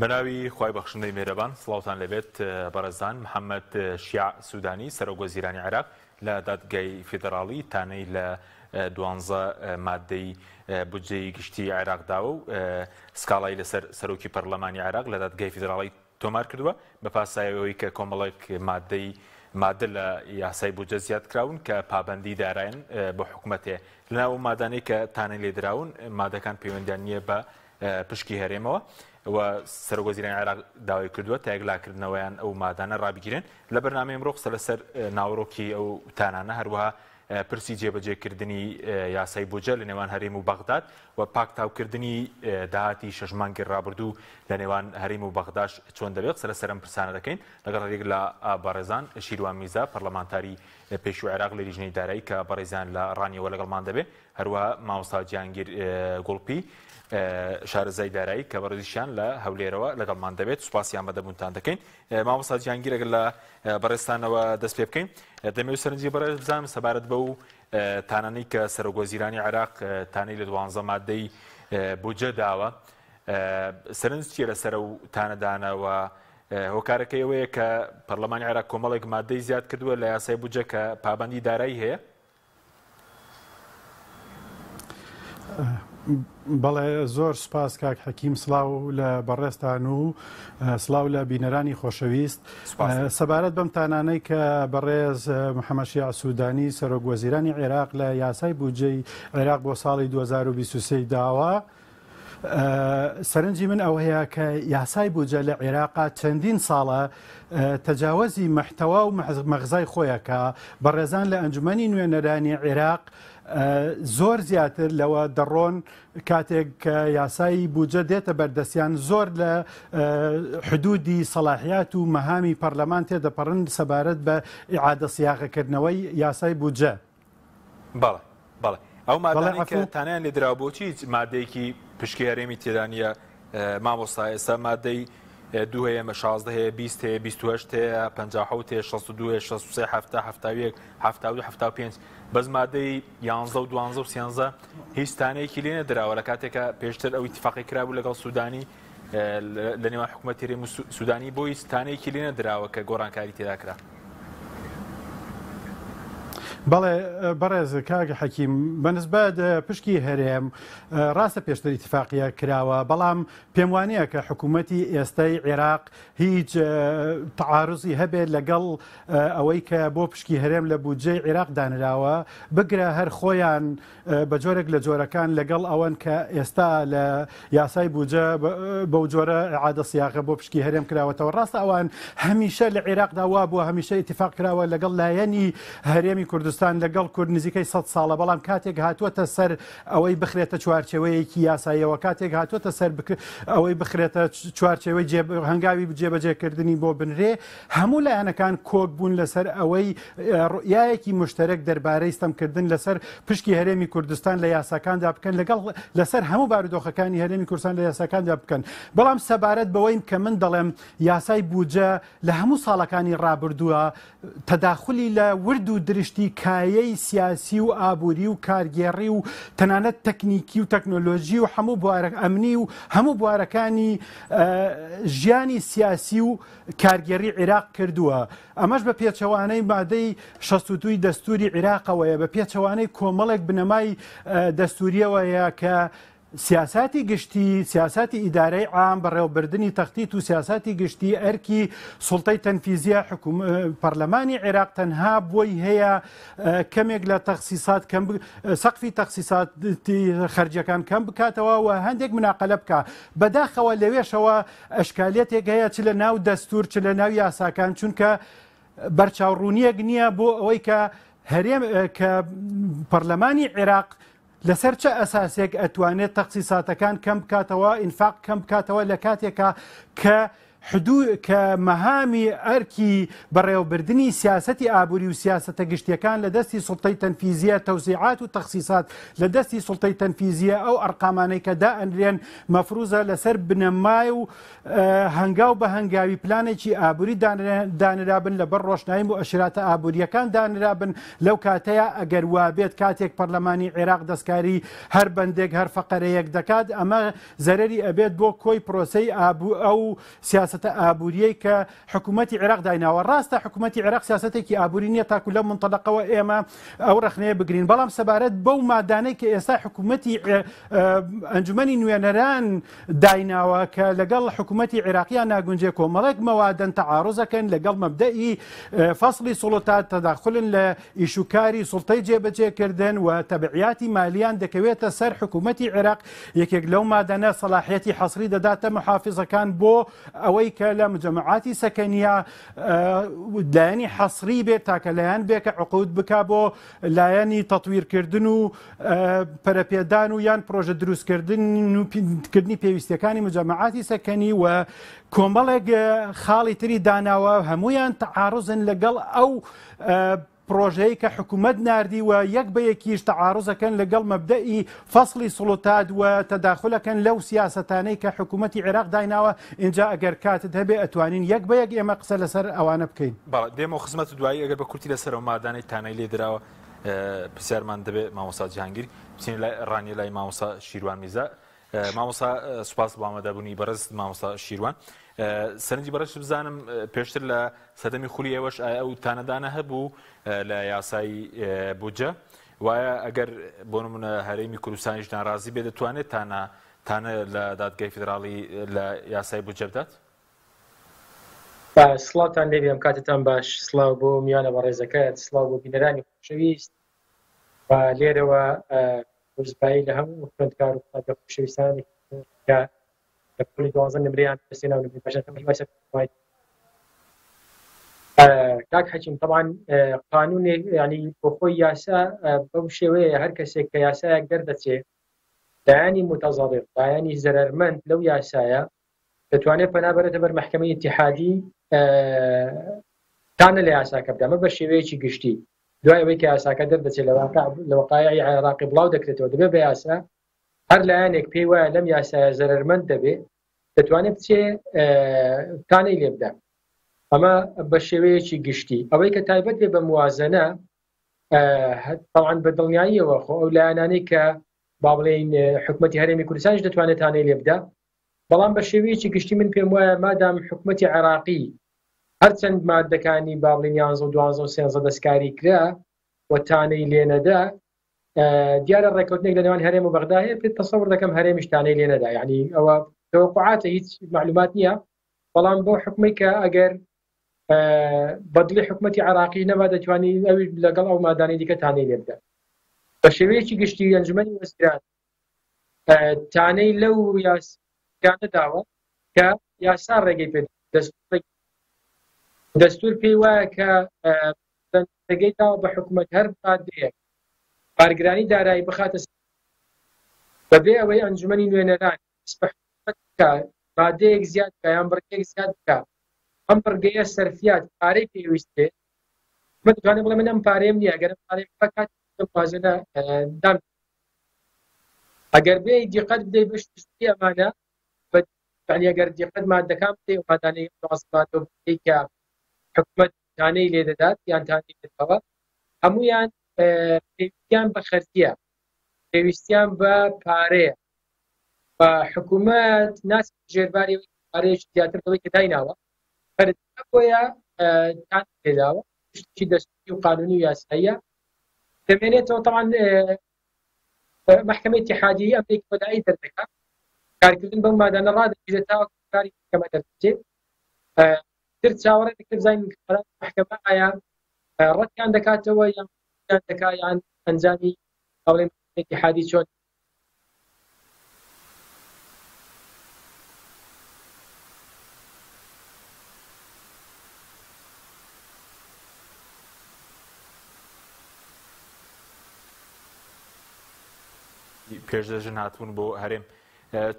بەناوی خوای بەخشندەی مێرەبان سڵاوتان لێبێت بەڕێزان محەممەد شیاع سوودانی سەرۆک وەزیرانی عێراق لە دادگای فیدراڵی تانەی لە دوانزە مادەی بودجەی گشتی عێراق داوە و سکاڵای لەسەر سەرۆکی پەرلەمانی عێراق لە دادگای فیدراڵی تۆمار کردووە بە پاساوی ئەوەی کە کۆمەڵێک مادەی مادە لە یاسای بودجە زیاد کراون کە پابەندی دارایین بۆ حکومەتێ لەناو ئەو مادانەی کە تانەی لێدراون مادەکان پەیوەندیان نییە بە پشکی هەرێمەوە و سەرۆک وەزیرانی عێراق داوای کردووە تا یەکلاکردنەوەیان ئەو مادانە ڕابگیرێن. لە بەرنامەی ئەمڕۆ قسە لەسەر ناوەڕۆکی ئەو تانانە هەروەها پرسی جێبەجێکردنی یاسای بودجە لە نێوان هەرێم و بەغداد و پاکتاوکردنی داهاتی شەش مانگی ڕابردوو لە نێوان هەرێم و بەغداش چۆن دەبێت قسە لەسەر ئەم پرسانە دەکەین لەگەڵ هەریەک لە بەڕێزان شیروان میرزا پەرلەمانتاری پێشوو عێراق لە لیژنەی دارایی کە بەڕێزیان لە ڕانیەوە لەگەڵمان دەبێت هەروەها مامۆستا جیهانگیر گوڵپی شارەزای دارایی کە بەڕێزیشیان لە هەولێرەوە لەگەڵمان دەبێت سوپاسی ئامادەبوونتان دەکەین مامۆستا جیهانگیر ئەگەر لە بەڕێزتانەوە دەست پێ بکەین دەمەوێت سەرنجی بەڕێز بزانم سەبارەت بەو تانانەی کە سەرۆک وەزیرانی عێراق تانەی لە دوانزە مادەی بودجە داوە سەرنج چیە لەسەر ئەو تانەدانەوە هۆکارەکەی ئەوەیە کە پەرلەمانی عێراق کۆمەڵێک مادەی زیاد کردووە لە یاسای بودجە کە پابەندی دارایی هەیە بەڵێ زۆر سوپاس کاک حەکیم سڵاو لە بەڕێزتان و سڵاو لە بینەرانی خۆشەویست سەبارەت بەم تانانەی کە بەڕێز محەممەد شیاع سوودانی سەرۆک وەزیرانی عێراق لە یاسای بودجەی عێراق بۆ ساڵی 2023 داوە سەرنجی من ئەوەیە کە یاسای بودجە لە عێراقا چەندین ساڵە تەجاوەزی مەحتەوا و مەغزای خۆیە کە بەڕێزان لە ئەنجومەنی نوێنەرانی عێراق زۆر زیاتر لەوە دەڕۆن کاتێک کە یاسای بودجە دێتە بەردەستیان زۆر لە حدودی سەلاحیات و مەهامی پەرلەمان تێدەپەڕن سەبارەت بە ئیعادە سیاغەکردنەوەی یاسای بودجە. بەڵێ بەڵێ ئەو مادانەی کە تانەیان لێ دراوە بۆچی هیچ مادەیەکی پشکی هەرێمی تێدا نییە مامۆستا ئێستا مادەی دوو هەیە مە 16 هەیە 20 هەیە 28 هەیە 57 هەیە 62 هەیە 63 70 71 72 75 بەس مادەی 11 و 12 و 13 هیچ تانەیەکی لێ نەدراوە لە کاتێکە پێشتر ئەو ئیتفاقی کرابوو لەگەڵ سوودانی لە نێوان حکوومەتی هەرێم و سوودانی بۆ هیچ تانەیەکی لێ نەدراوە کە گۆڕانکاری تێدا کرا. بەڵێ بەڕێز کاک حەکیم بەنسبەت پشکی هەرێم ڕاستە پێشتر ئیتفاقیە کراوە بەڵام پێم وانە کە حکوومەتی ئێستای عێراق هیچ تعارزی هەبێت لەگەڵ ئەوەی کە بۆ پشکی هەرێم لە بودجەی عێراق دانراوە بگرە هەر خۆیان بە جۆرێک لە جۆرەکان لەگەڵ ئەوەن کە ئێستا لە یاسای بودجە بەو جۆرە ئیعادە سیاغە بۆ پشکی هەرێم کراوەتەوە. ڕاستە ئەوان هەمیشە لە عێراقدا وابووە، هەمیشە ئیتیفاق کراوە لەگەڵ لایەنی هەرێمی کوردستان لەگەڵ کورد نزیکەی سەد ساڵە، بەڵام کاتێک هاتووەتە سەر ئەوەی بخرێتە چوارچێوەیەکی یاساییەوە، کاتێک هاتووەتە سەر ئەوەی بخرێتە چوارچێوەی هەنگاوی جێبەجێکردنی بۆ بنرێ، هەموو لایەنەکان کۆک بوون لەسەر ئەوەی ڕوئیایەکی موشتەرەک دەربارەی ستەمکردن لەسەر پشکی هەرێمی کوردستان لە یاساکاندا بکەن لەگەڵ لەسەر هەموو بارودۆخەکانی هەرێمی کوردستان لە یاساکاندا بکەن بەڵام سەبارەت بەوەی کە من دەڵێم یاسای بودجە لە هەموو ساڵەکانی ڕابردووە تەداخلی لە ورد و درشتی کایەی سیاسی و ئابووری و کارگێڕی و تەنانەت تەکنیکی و تەکنۆلۆژی و هەموو بوارە ئەمنی و هەموو بوارەکانی ژیانی سیاسی و کارگێڕی عیراق کردووە، ئەمەش بە پێچەوانەی مادەی 62 ی دەستوری عیراقەوەیە، بە پێچەوانەی کۆمەڵێک بنەمای دەستوریەوەیە کە سیاساتی گشتی، سیاساتی ئیدارەی عام، بەڕێوەبردنی تەختیت و سیاساتی گشتی ئەرکی سوڵتەی تەنفیزیە، حکوم پەرلەمانی عێراق تەنها بۆی هەیە کەمێک لە تەخسیسات کەم سەقفی تەخسیساتی خەرجیەکان کەم بکاتەوە و هەندێک مناقەلە بکا. بەداخەوە لەوێشەوە ئەشکالیەتێک هەیە چ لە ناو دەستور چ لە ناو یاساکان چونکە بەرچاوڕوونیەک نییە بۆ ئەوەی کە هەرێم کە پەرلەمانی عێراق لەسەر چە ئەساسێک ئەتوانێت تەخسیساتەکان کەم بکاتەوە ئینفاق کەم بکاتەوە لە کاتێکا کە حدو کە مەهامی ئەرکی بەڕێوەبردنی سیاسەتی ئابووری و سیاسەتە گشتیەکان لە دەستی سوڵتەی تەنفیزیە، تەوزیعات و تەخسیسات لە دەستی سوڵتەی تەنفیزیە، ئەو ئەرقامانەی کە دائەنرێن مەفروزە لەسەر بنەمای و هەنگاو بە هەنگاوی پلانێکی ئابووری دانرابن لەبەر ڕۆشنایی موئەشیراتە ئابووریەکان دانرابن لەو کاتەیا ئەگەر وابێت کاتێک پەرلەمانی عێراق دەستکاری هەر بەندێک هەر فەقەرەیەک دەکات ئەمە زەرەری ئەبێت بۆ کۆی پرۆسەی ئابوو ئەو سیاسەتە ئابووریەی کە حکوومەتی عێراق دایناوە. ڕاستە حکوومەتی عێراق سیاسەتێکی ئابووری نییە تاکو لەم مونتەلەقەوە ئێمە ئەو ڕەخنەیە بگرین، بەڵام سەبارەت بەو مادانەی کە ئێستا حکوومەتی ئەنجومەنی نوێنەران دایناوە کە لەگەڵ حکوومەتی عێراقیان ناگونجێ کۆمەڵێک مەوادەن تەعاروزەکەن لەگەڵ مەبدەئی فەسڵی سوڵتات تەداخلن لە ئیشوکاری سوڵتەی جێبەجێکردن و تەبعیاتی مالیان دەکەوێتە سەر حکوومەتی عێراق یەکێک لەو مادانە سەلاحیەتی حەسری دەداتە محافزەکان بۆ ئەوەی کە لە مجەمەعاتی سەکەنیە لایەنی حەسری بێت تاکە لایەن بێ کە عقود بک بۆ لایەنی تەتویرکردن و پەرەپێدان و یان پرۆژە دروستکردن و کردنی پێویستیەکانی مجەمەعاتی سەکەنی و کۆمەڵێک خاڵی تری داناوە هەمویان تەعاڕزن لەگەڵ ئەو پڕۆژەی کە حکومەت ناردی و یەک بە یەکیش تەعاروزەکەن لەگەڵ مەبدەئی فەسڵی سوڵتات و تەداخولەکەن لەو سیاسەتانەی کە حکومەتی عێراق دایناوە، ئینجا ئەگەر کاتت هەبێ ئەتوانین یەک بە یەک ئێمە قسە لەسەر ئەوانە بکەین. بەڵێ دێمەوە خزمەتت دوایی ئەگەر بە کورتی لەسەر ئەو مادانەی تانەی لێ دراوە پرسیارمان دەبێ مامۆستا جیهانگیر بچینە لای ڕانیە لای مامۆستا شیروان میرزا. مامۆستا سوپاس بۆ ئامادەبوونی بەڕێز مامۆستا شیروان. سەرنجی بەڕێزت بزانم پێشتر لە سەردەمی خولی ئێوەش ئایا ئەو تانەدانە هەبوو لە یاسای بودجە وایە ئەگەر بۆ نمونە هەرێمی کوردستانیش ناڕازی بێ دەتوانێت تانە تانە لە دادگای فیدراڵی لە یاسای بودجە بدات؟ سڵاوتان لێبێ ئەم کاتتان باش سڵاو بۆ میوانە بەڕێزەکەت سڵاو بۆ بینەرانی خۆشەویست و لێرەوە پیرۆزبایی لە هەموو خوێندکار و قوتابیە خۆشەویستانی کە لە پۆلی دوازدە نمرەیان بەدەستهێنا و نمرەی باشیان هەموو هیوای سەرکەوتنی کاک حەکیم طبعا قانونێک ینی بۆ خۆی یاسا بەو شێوەیە هەر کەسێک کە یاسایەک دەردەچێ لایەنی متەزەڕر لایەنی زەرەرمەند لەو یاسایە دەتوانێت پەنا بەرێتە بەر مەحکەمەی ئیتیحادی تانە لە یاساکە بدە ئەمە بە شێوەیەکی گشتی دوای ئەوەی کە یاساکە دەردەچێت لە واقع لە وەقایعی عێراقی بڵاو دەکرێتەوە دەبێت بە یاسا هەر لایەنێک پێی وایە لەم یاسایە زەرەرمەند دەبێ دەتوانێت بچێ تانەی لێ بدات ئەمە بە شێوەیەکی گشتی ئەوەی کە تایبەت بێ بە موازنە طبعا بە دڵنیاییەوە خۆ ئەو لایەنانەی کە با بڵێین حکومەتی هەرێمی کوردستانیش دەتوانێت تانەی لێ بدا بەڵام بە شێوەیەکی گشتی من پێم وایە مادام حکومەتی عێراقی هەرچەند مادەکانی با بڵێین یانزە و دوانزە و سێنزە دەستکاری کرا و تانەی لێ نەدا دیارە ڕێککەوتنێک لە نێوان هەرێم و بەغدا هەیە پێ تەسەور دەکەم هەرێمیش تانەی لێ نەدا یعنی ئەوە تەوەقعاتە هیچ معلومات نییە بەڵام بۆ حکومی کە ئەگەر بەدڵی حکومەتی عراقی نەبا دەتوانی ئەوی لەگەڵ ئەو مادانی دیکە تانەی لێ بدات بە شێوەیەکی گشتی ئەنجومەنی وەزیران تانەی لەو یاسانە داوە کە یاسا ڕێگەی پێ دەستور پێی وایە کە ڕێگەی داوە بە حکومەت هەر مادەیەک بارگرانی دارایی بخاتە بەبێ ئەوەی ئەنجومەنی نوێنەران مادەیەک زیاد بکە یان بڕگەیەک زیاد بکە ئەم بڕگەیە سەرفیات پارەی پێویست بێت من دەتوانم بڵێم من ئەم پارەیەم نییە ئەگەر ئەم پارەیە بکات موازنە دام ئەگەر بێ دیقەت بدەی بەش ئەمانە یعنی ئەگەر دیقەت مادەکان بدەی و مادانەی مادە بدەی کە حکومەت تانەی لێ دەدات یان تانەی لێداوە هەمویان پێویستیان بە خەرجیە پێویستیان بە پارەیە و حکوومەت ناس ژێرباری پارەیەکی زیاتر لەوەی کە دایناوە خەرج بۆیە تان لێداوە شتێکی دەستوری و قانونی و یاساییە دەمێنێتەوە طبعا محکمەی اتحادی ئەمرێکی وەدائی دەردەکات کارکردن بەو مادانە ڕادەگیرێت تا کاری محکمە دەردەچێت تر چاوەڕێ دەکرێت بزانین قەراری محکمە ئایا ڕەتیان دەکاتەوە یان دەکا یان ئەنجامی ئەوڵێ اتحادی چۆن پێش جەژن هاتبوون بۆ هەرێم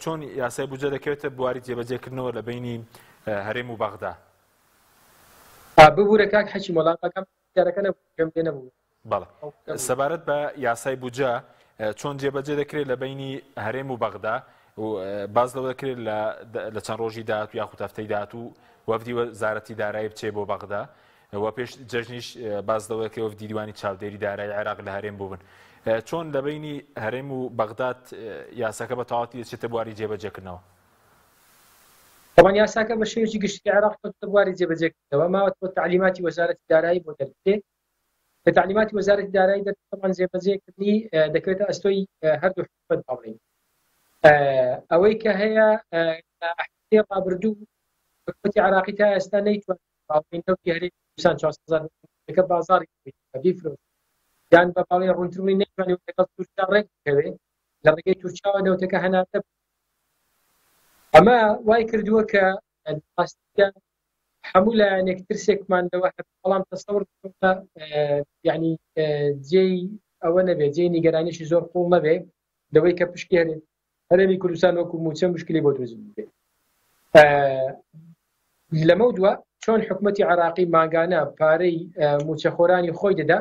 چۆن یاسای بودجە دەکەوێتە بواری جێبەجێکردنەوە لە بینی هەرێم و بەغدا؟ ببورە کاک حەکیم وەڵام ئەکەم پرسیارەکە نەبوو گوێم لێ نەبوو. بەڵێ سەبارەت بە یاسای بودجە چۆن جێبەجێ دەکرێت لە بەینی هەرێم و بەغدا و باس لەوە دەکرێت لە چەند ڕۆژی داهاتوو یاخود هەفتەی داهاتوو وەفدی وەزارەتی دارایی بچێ بۆ بەغدا و پێش جەژنیش باس لەوە دەکرێت وەفدی دیوانی چاودێری دارایی عێراق لە هەرێم بووبن چۆن لە بەینی هەرێم و بەغداد یاساکە بە تەواوەتی دەچێتە بواری جێبەجێکردنەوە؟ تەبعەن یاساکە بە شێوەیەکی گشتی لە عێراق کەوتە بواری جێبەجێکردنەوە، ماوەتەوە تەعلیماتی وەزارەتی دارایی بۆ دەربچێ، کە تەعلیماتی وەزارەتی دارایی دەرچوو تەبعەن جێبەجێکردنی دەکەوێتە ئەستۆی هەردوو حکومەت با بڵێین. ئەوەی کە هەیە لە هەفتەی ڕابردوو حکومەتی عێراقی تا ئێستا نەیتوانی با بڵێین نەوتی هەرێمی کوردستان 400 هەزار بەرمیلەکە بازاڕی بیفرۆشێت یان بە باڵێ ڕوونتر بڵێین نەیتوانی لەگەڵ تورکیا ڕێک بکەوێ لە ڕێگەی تورکیاوە نەوتەکە هەناردە ئەمە وای کردووە کە ڕاستیدا هەموو لایەنێک ترسێکمان لەوە هەبێت بەڵام تەسەور یعنی جێی ئەوە نەبێت جێی نیگەرانیشی زۆر قوڵ نەبێ لەوەی کە پشکی هەرێم هەرێمی کوردستان وەکو موچە مشکلی بۆ دروست بێت لەمە دووە چۆن حکوومەتتی عراقی ماگانە پارەی موچەخۆرانی خۆی دەدا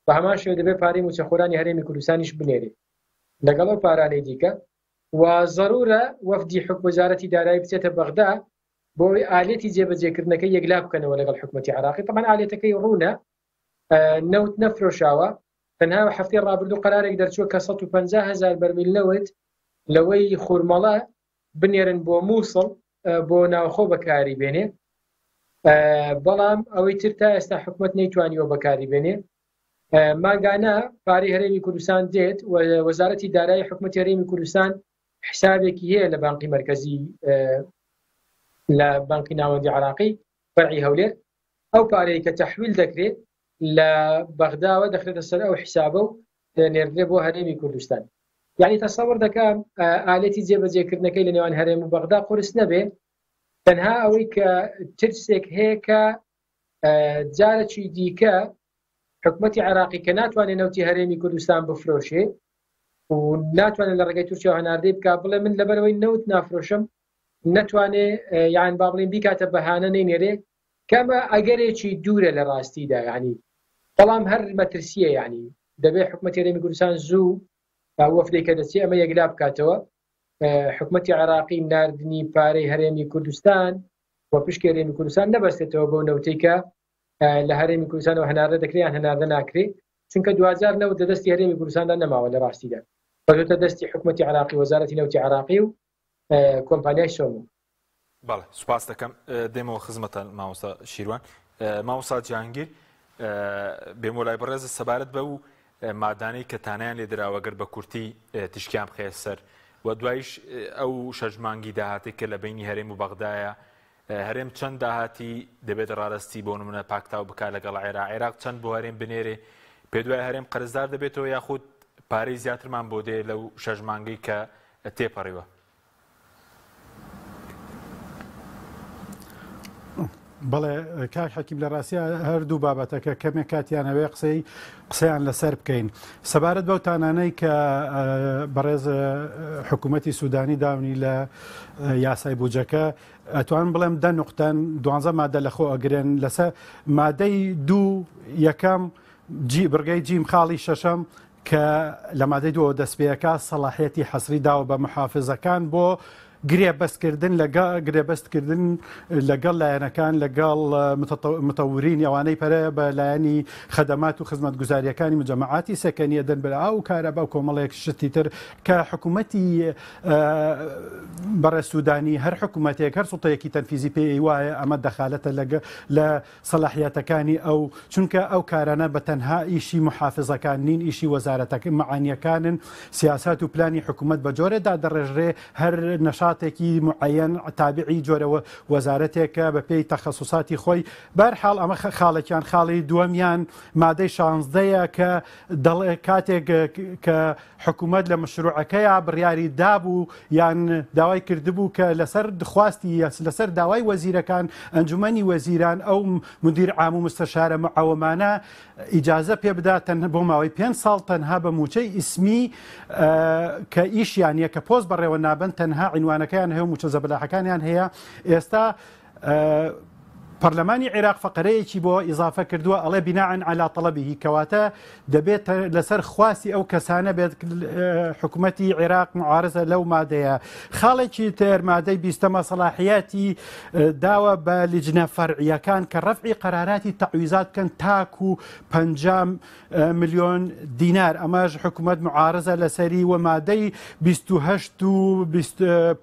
بە هەمان شێوە دەبێت پارەی موچەخۆرانی هەرێمی کوردستانیش بنێرێت لەگەڵ ئەو پارانەی دیکە و زەرورە وەفدی حکوم وەزارەتی دارایی بچێتە بەغدا بۆ ئەوەی ئالێتی جێبەجێکردنەکەی یەکلا بکەنەوە لەگەڵ حکومەتی عراقی طبعا ئالێتەکەی ڕوونە نەوت نەفرۆشاوە تەنها هەفتەی ڕابردوو قرارێک دەرچووە کە 150 هزار بەرمیل نەوت لەوەی خورمەڵە بنێرن بۆ مووسڵ بۆ ناوخۆ بەکاری بێنێ بەڵام ئەوەی تر تا ئێستا حکومت نەیتوانیوە بەکاری بێنێ مانگانە پارەی هەرێمی کوردستان دێت و وەزارەتی دارایی حکومەتی هەرێمی کوردستان حسابێکی هەیە لە بانقی مرکزی لە بانقی ناوەندی عراقی فەرعی هەولێر ئەو پارەیە کە تەحویل دەکرێت لە بەغداوە دەخرێتە سەر ئەو حسابە و نێردرێ بۆ هەرێمی کوردستان یعنی تەسەور دەکەم ئالەتی جێبەجێکردنەکەی لە نێوان هەرێم و بەغدا قورس نەبێ تەنها ئەوەی کە ترسێک هەیە کە جارێکی دیکە حکومەتی عێراقی کە ناتوانێت نەوتی هەرێمی کوردستان بفرۆشێ و ناتوانێت لە ڕێگەی تورکیا هەناردەی بک بڵێ من لەبەرەوەی نەوت نافرۆشم نەتوانێ یان با بڵین بیکاتە بەهانە نەینێرێ کەمە ئەگەرێکی دوورە لە ڕاستیدا یعنی بەڵام هەر مەترسیە یعنی دەبێت حکومەتی هەرێمی کوردستان زوو وەفدێک کە دەچێت ئەمە یەکلا بکاتەوە حکومەتی عێراقی ناردنی پارەی هەرێمی کوردستان و پشکی هەرێمی کوردستان نەبەستێتەوە بەو نەوتەی کە لە هەرێمی کوردستانەوە هەناردە دەکرێت یان هەناردە ناکرێت چونکە دواجار نەوت لە دەستی هەرێمی کوردستاندا نەماوە لە ڕاستیدا کەوتۆتە دەستی حکومەتی عراقی وەزارەتی نەوتی عراقی و کۆمپانیای سۆمۆ. بەڵێ سوپاس دەکەم دێمەوە خزمەتان مامۆستا شیروان مامۆستا جیهانگیر بێمەوە لای بەڕێزت سەبارەت بەو مادانەی کە تانیان لێ دراوە گەر بە کورتی تیشکیان بخەیە سەر و دوایش ئەو شەش مانگی داهاتێک کە لە بینی هەرێم و بەغدایە هەرێم چەند داهاتی دەبێت ڕادەستی بۆ نمونە پاکتاو بکات لەگەڵ عێراق عێراق چەند بۆ هەرێم بنێرێ پێدوای هەرێم قەرزدار دەبێتەوە یاخود پارەی زیاترمان بۆ دێ لەو شەش مانگەی کە تێپەڕیوە؟ بەڵێ کاک حەکیم لە ڕاستیا هەردوو بابەتەکە کەمێک کاتیان هەوێ قسەی قسەیان لەسەر بکەین سەبارەت بەو تانانەی کە بەڕێز حکوومەتی سوودانی داونی لە یاسای بودجەکە ئەتوان بڵێم دە نوقتەن دوانزە مادە لەخۆ ئەگرن لەسەر مادەی دوو یەکەم جی بڕگەی جیم خاڵی شەشەم کە لە مادەی دووەوە دەست پێ ئەکا سەڵاحیەتی حەسری داوە بە محافزەکان بۆ گرێبەستکردن لەگە گرێبەستکردن لەگەڵ لایەنەکان لەگەڵ متەورین ئەوانەی پەرە بە لایەنی خەدەمات و خزمەتگوزاریەکانی مجەمەعاتی سەکەنیە دەن بە ئاو و کارەبا و کۆمەڵێک شتی تر کە حکوومەتی بەڕێز سوودانی هەر حکوومەتێک هەر سوڵتەیەکی تەنفیزی پێی وایە ئەمە دەخالەتە لەگە لە سەلاحیەتەکانی ئەو، چونکە ئەو کارانە بە تەنها ئیشی موحافزەکان نین، ئیشی وەزارەتە مەعانیەکانن، سیاسات و پلانی حکومەت بە جۆرێ دادەڕێژرێ هەر نەشاتێکی موعەیەن تابعی جۆرە وەزارەتێکە بە پێی تەخەسوساتی خۆی، بەهەرحاڵ ئەمە خاڵێکیان، خاڵی دووەمیان مادەی شانزدەیە کە دەڵێ کاتێک کە حکومەت لە مشروعەکەیا بڕیاری دابوو یان داوای کردبوو کە لەسەر خواستی لەسەر داوای وەزیرەکان ئەنجومەنی وەزیران ئەو مدیر عام و مستەشارە معەوەمانە ئیجازە پێ بدا تەنها بۆ ماوەی پێنج ساڵ تەنها بە موچەی ئیسمی کە ئیشیان یە کە پۆست بەڕێوە نابن تەنها عینوانەکەیان هەیە و موچە زەبەلاحەکانیان هەیە ئێستا. پەرلەمانی عێراق فەقەرەیەکی بۆ ئیزافە کردووە ئەڵێ بیناعن علا طلبه کەواتە دەبێت لەسەر خواستی ئەو کەسانە بێت حکوومەتی عێراق معارزە لەو مادەیە خاڵێکی تر مادەی بیستەمە سەلاحیاتی داوە بە لیجنە فەرعیەکان کە ڕەفعی قەراراتی تەعویزات بکەن تاکو 50 ملیۆن دینار ئەمەش حکوومەت معارزە لەسەری و مادەی 28 و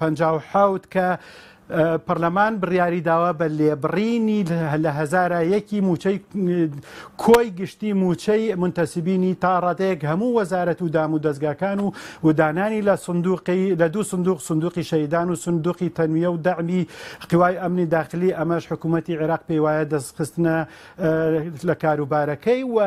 57 کە پەرلەمان بڕیاری داوە بە لێبڕینی لە هەزارە یەکی مووچەی کۆی گشتی مووچەی مونتەسیبینی تا ڕادەیەک هەموو وەزارەت و دام و دەزگاکان و و دانانی لە سندوقی لە دوو سندوق سندوقی شەهیدان و سندوقی تەنمیە و دەعمی قوای ئەمنی داخلی ئەمەش حکوومەتی عێراق پێی وایە دەستخستنە لە کاروبارەکەی و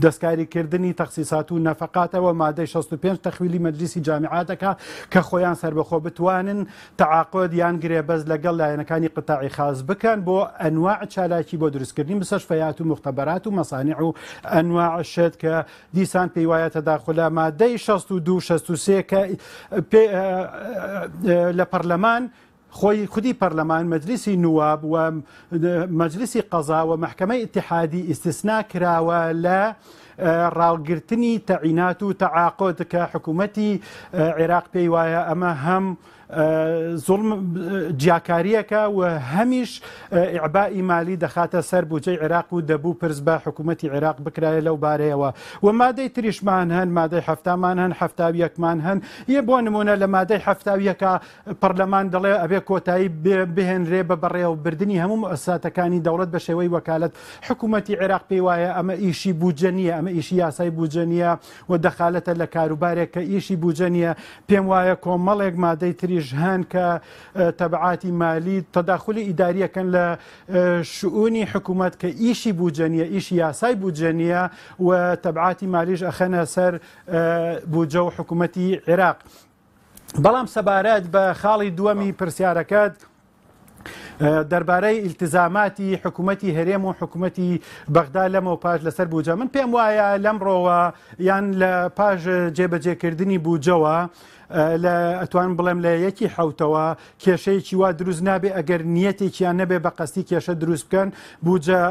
دەستکاریکردنی تەخسیسات و نەفەقاتەوە مادەی 65 تەخویلی مەجلیسی جامیعات دەکا کە خۆیان سەربەخۆ بتوانن تەعاقود یان گرێبەست لەگەڵ لایەنەکانی قتاعی خاص بکەن بۆ ئەنواع چالاکی بۆ دروستکردنی مستشفیات و مختبرات و مەسانع و ئەنواع شت کە دیسان پێی وایە تەداخولە مادەی 62 63 کە لە پەرلەمان خۆی خودی پەرلەمان، مەجلیسی نواب و مەجلیسی قەزا و مەحکەمەی ئیتیحادی ئیستیسنا کراوە لە ڕاگرتنی تەعینات و تەعاقود کە حکوومەتی عێراق پێی وایە ئەمە هەم زوڵم جیاکارییەکە و هەمیش ئیعبائی مالی دەخاتە سەر بودجەی عێراق و دەبوو پرس بە حکوومەتی عێراق بکرایە لەو بارەیەوە و مادەی تریشمان هەن مادەی حەفتامان هەن 71مان هەن یە بۆ نمونە لە مادەی 71 پەرلەمان دەڵێ ئەبێ کۆتایی بهێنرێ بە بەڕێوەبردنی هەموو موئەسساتەکانی دەوڵەت بە شێوەی وەکالەت. حکوومەتی عێراق پێی وایە ئەمە ئیشی بودجە نییە، ئەمە ئیشی یاسای بودجە نییە و دەخالەتە لە کاروبارێک کە ئیشی بودجە نییە. پێم وایە کۆمەڵێک مادەی تریش هەن کە تەبعاتی مالی، تەداخولی ئیداری ئەکەن لە شئونی حکوومەت کە ئیشی بودجە نییە، ئیشی یاسای بودجە نییە و تەبعاتی مالیش ئەخەنە سەر بودجە و حکوومەتی عێراق. بەڵام سەبارەت بە خاڵی دووەمی پرسیارەکەت دەربارەی ئیلتزاماتی حکوومەتی هەرێم و حکوومەتی بەغدا لەمەو پاش لەسەر بوجە من پێم وایە لەمڕۆوە یان لە پاش جێبەجێکردنی بوجەوە لە ئەتوان بڵێم لە یەکی حوتەوە کێشەیەکی وا دروست نابێ ئەگەر نیەتێکیان نەبێ بە قەستی کێشە دروست بکەن بوجە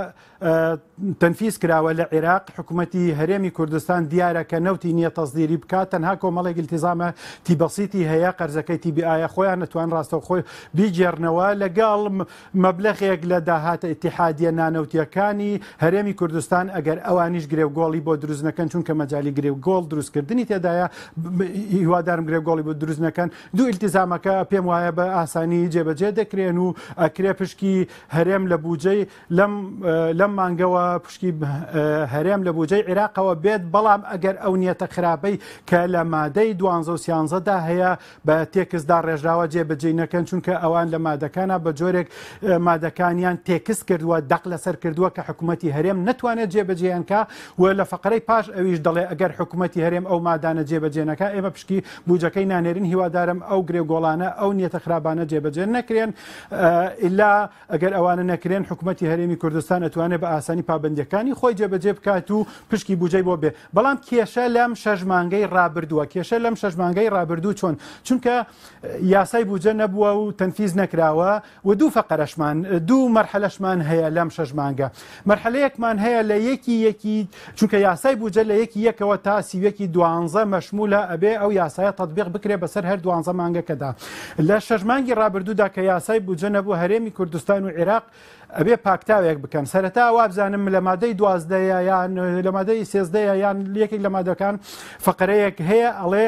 تەنفیز کراوە لە عێراق، حکومەتی هەرێمی کوردستان دیارە کە نەوتی نییە تەسدیری بکات، تەنها کۆمەڵێک ئیلتیزامە تی بەسیتی هەیە، قەرزەکەی تی بی ئایە خۆیان ئەتوان ڕاستەوخۆ بیگێڕنەوە لەگەڵ مەبلەغێک لە داهاتە ئیتیحادیە نانەوتیەکانی هەرێمی کوردستان ئەگەر ئەوانیش گرێوگۆڵی بۆ دروست نەکەن چونکە مەجالی گرێوگۆڵ دروستکردنی تێدایە هیوادارم گرێوگۆڵی بۆ دروست نەکەن دوو ئیلتیزامەکە پێم وایە بە ئاسانی جێبەجێ دەکرێن و ئەکرێ پشکی هەرێم لە بوجەی لەم لەم مانگەوە پشکی هەرێم لە بودجەی عێراقەوە بێت، بەڵام ئەگەر ئەو نیەتە خراپەی کە لە مادەی دوانزە و سیانزەدا هەیە بە تێکست داڕێژراوە جێبەجێی نەکەن، چونکە ئەوان لە مادەکانا بە جۆرێک مادەکانیان تێکست کردووە، دەق لەسەر کردووە کە حکوومەتی هەرێم نەتوانێت جێبەجێیان کا و لە فەقرەی پاش ئەویش دەڵێ ئەگەر حکوومەتی هەرێم ئەو مادانە جێبەجێ نەکا ئێمە پشکی بودجەکەی نانێرین، هیوادارم ئەو گرێوگۆڵانە ئەو نیەتە خراپانە جێبەجێ نەکرێن ئیلا ئەگەر ئەوانە نەکرێن حکومەتی هەرێمی کوردستان ئەتوانێت بە ئاسانی پابەندیەکانی خۆی جێبەجێ بکات و پشکی بوجەی بۆ بێ بەڵام کێشە لەم شەش مانگەی ڕابردووە کێشە لەم شەش مانگەی ڕابردوو چۆن چونکە یاسای بوجە نەبووە و تەنفیز نەکراوە و دوو فەقەرەشمان دوو مەرحەلەشمان هەیە لەم شەش مانگە مەرحەلەیەکمان هەیە لە یەکی یەکی چونکە یاسای بوجە لە یەکی یەکەوە تا سیوەکی دوانزە مەشمولە ئەبێ ئەو یاسایە تەطبیق بکرێ بەسەر هەر دوانزە مانگەکەدا لە شەش مانگی ڕابردوودا کە یاسای بودجە نەبوو هەرێمی کوردستان و عێراق ئەبێ پاکتاوێک بکەن سەرەتا وابزانم لە مادەی دوازدەیە یان لە مادەی سێزدەیە یان یەکێک لە مادەکان فقرەیەک هەیە ئەڵێ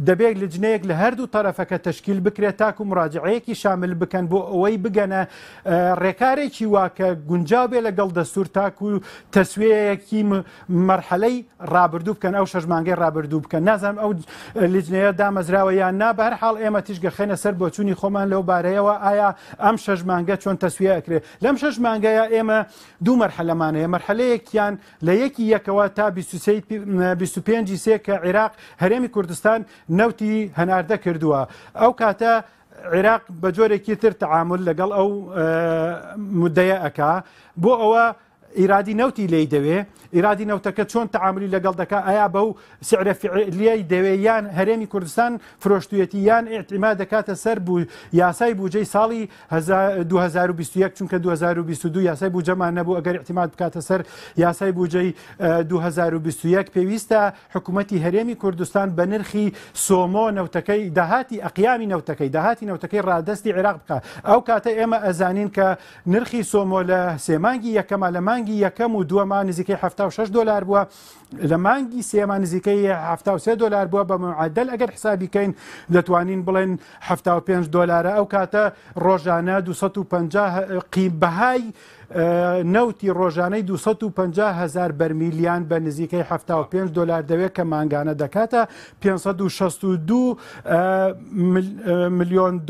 دەبێت لجنەیەک لە هەردوو تەرەفەکە تەشکیل بکرێت تاکو مراجعەیەکی شامل بکەن بۆ ئەوەی بگەنە ڕێکارێکی وا کە گونجاو بێ لەگەڵ دەستور تاکو تەسویەیەکی مەرحەلەی ڕابردوو بکەن ئەو شەش مانگەی ڕابردوو بکەن نازانم ئەو لیجنەیە دامەزراوە یان نا بە هەر حاڵ ئێمە تیشک ئەخەینە سەر بۆچوونی خۆمان لەو بارەیەوە ئایا ئەم شەش مانگە چۆن تەسویە ئەکرێ لەم شەش مانگەیە ئێمە دوو مەرحەلەمان هەیە مەرحەلەیەکیان لە یەکی یەکەوە تا 25 سێ کە عێراق هەرێمی کوردستان نەوتی هەناردە کردووە ئەو کاتە عێراق بە جۆرێکی تر تەعامل لەگەڵ ئەو مدەیە ئەکا بۆ ئەوە ئیرادی نەوتی لێی دەوێ، ئیرادی نەوتەکە چۆن تەعامولی لەگەڵ دەکا، ئایا بەو سعرە فعلیەی دەوێ یان هەرێمی کوردستان فرۆشتویەتی یان ئیعتیماد دەکاتە سەر یاسای بوجەی ساڵی 2021 چونکە 2022 یاسای بوجەمان نەبوو ئەگەر ئیعتیماد بکاتە سەر یاسای بوجەی 2021 پێویستە حکوومەتی هەرێمی کوردستان بە نرخی سۆمۆ نەوتەکەی داهاتی ئەقیامی نەوتەکەی داهاتی نەوتەکەی ڕادەستی عێراق بکە ئەو کاتە ئێمە ئەزانین کە نرخی سۆمۆ لە سێ مانگی یەکەما لە مانگی یەکەم و دووەما نزیکەی 76 دۆلار بووە لە مانگی سێما نزیکەی 73 دۆلار بووە بە معدل ئەگەر حسابی کەین دەتوانین بڵێن 75 دۆلارە ئەو کاتە ڕۆژانە 250 قیم بەهای نەوتی ڕۆژانەی 250 هزار بەرمیلیان بە نزیکەی 75 دۆلار دەوێت کە مانگانە دەکاتە 562 ملیۆن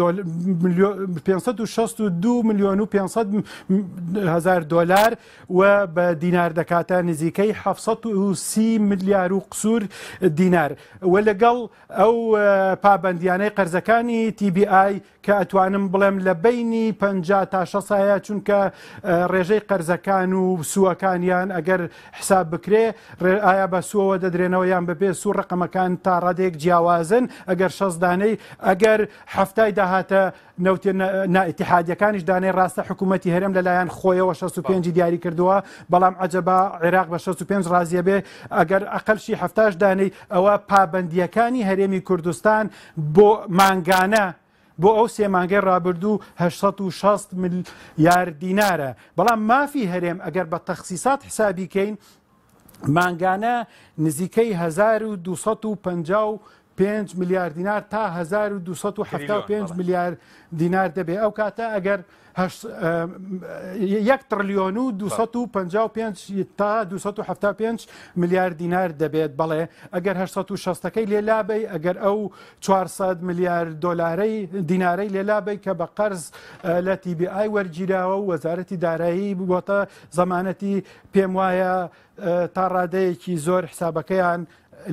562 ملیۆن و 500 هزار دۆلار و بە دینار دەکاتە نزیکەی 730 ملیار و قسوور دینار و لەگەڵ ئەو پابەندیانەی قەرزەکانی TBI کە ئەتوانم بڵێم لە بەینی 50 تا 60 هەیە چونکە ڕێژەی قەرزەکان و سووەکانیان ئەگەر حساب بکرێ ئایا بە سووەوە دەدرێنەوە یان بەبێ سوو ڕقەمەکان تا ڕادێک جیاوازن ئەگەر 60 دانەی ئەگەر هەفتای داهاتە نەوتێ نائیتیحادیەکانیش دانەی ڕاستە حکوومەتی هەرێم لەلایەن خۆیەوە 65 دیاری کردووە بەڵام عەجەبا عێراق بە 65 ڕازیە بێ ئەگەر ئەقەلشی هەفتاش دانەی ئەوە پابەندیەکانی هەرێمی کوردستان بۆ مانگانە بۆ ئەو سێ مانگەی ڕابردوو 860 ملیار دینارە بەڵام مافی هەرێم ئەگەر بە تەخسیسات حسابی کەین مانگانە نزیکەی 1255 ملیار دینار تا 1275 ملیار دینار دەبێ ئەو کاتە ئەگەر یەک تڕلیۆن و 255 تا 275 ملیار دینار دەبێت بەڵێ ئەگەر 860ەکەی لێ لابەی ئەگەر ئەو 400 ملیار دۆلارەی دینارەی لێ لابەی کە بە قەرز لە TBI وەرگیراوە و وەزارەتی دارایی بووەتە زەمانەتی پێم وایە تا ڕادەیەکی زۆر حسابەکەیان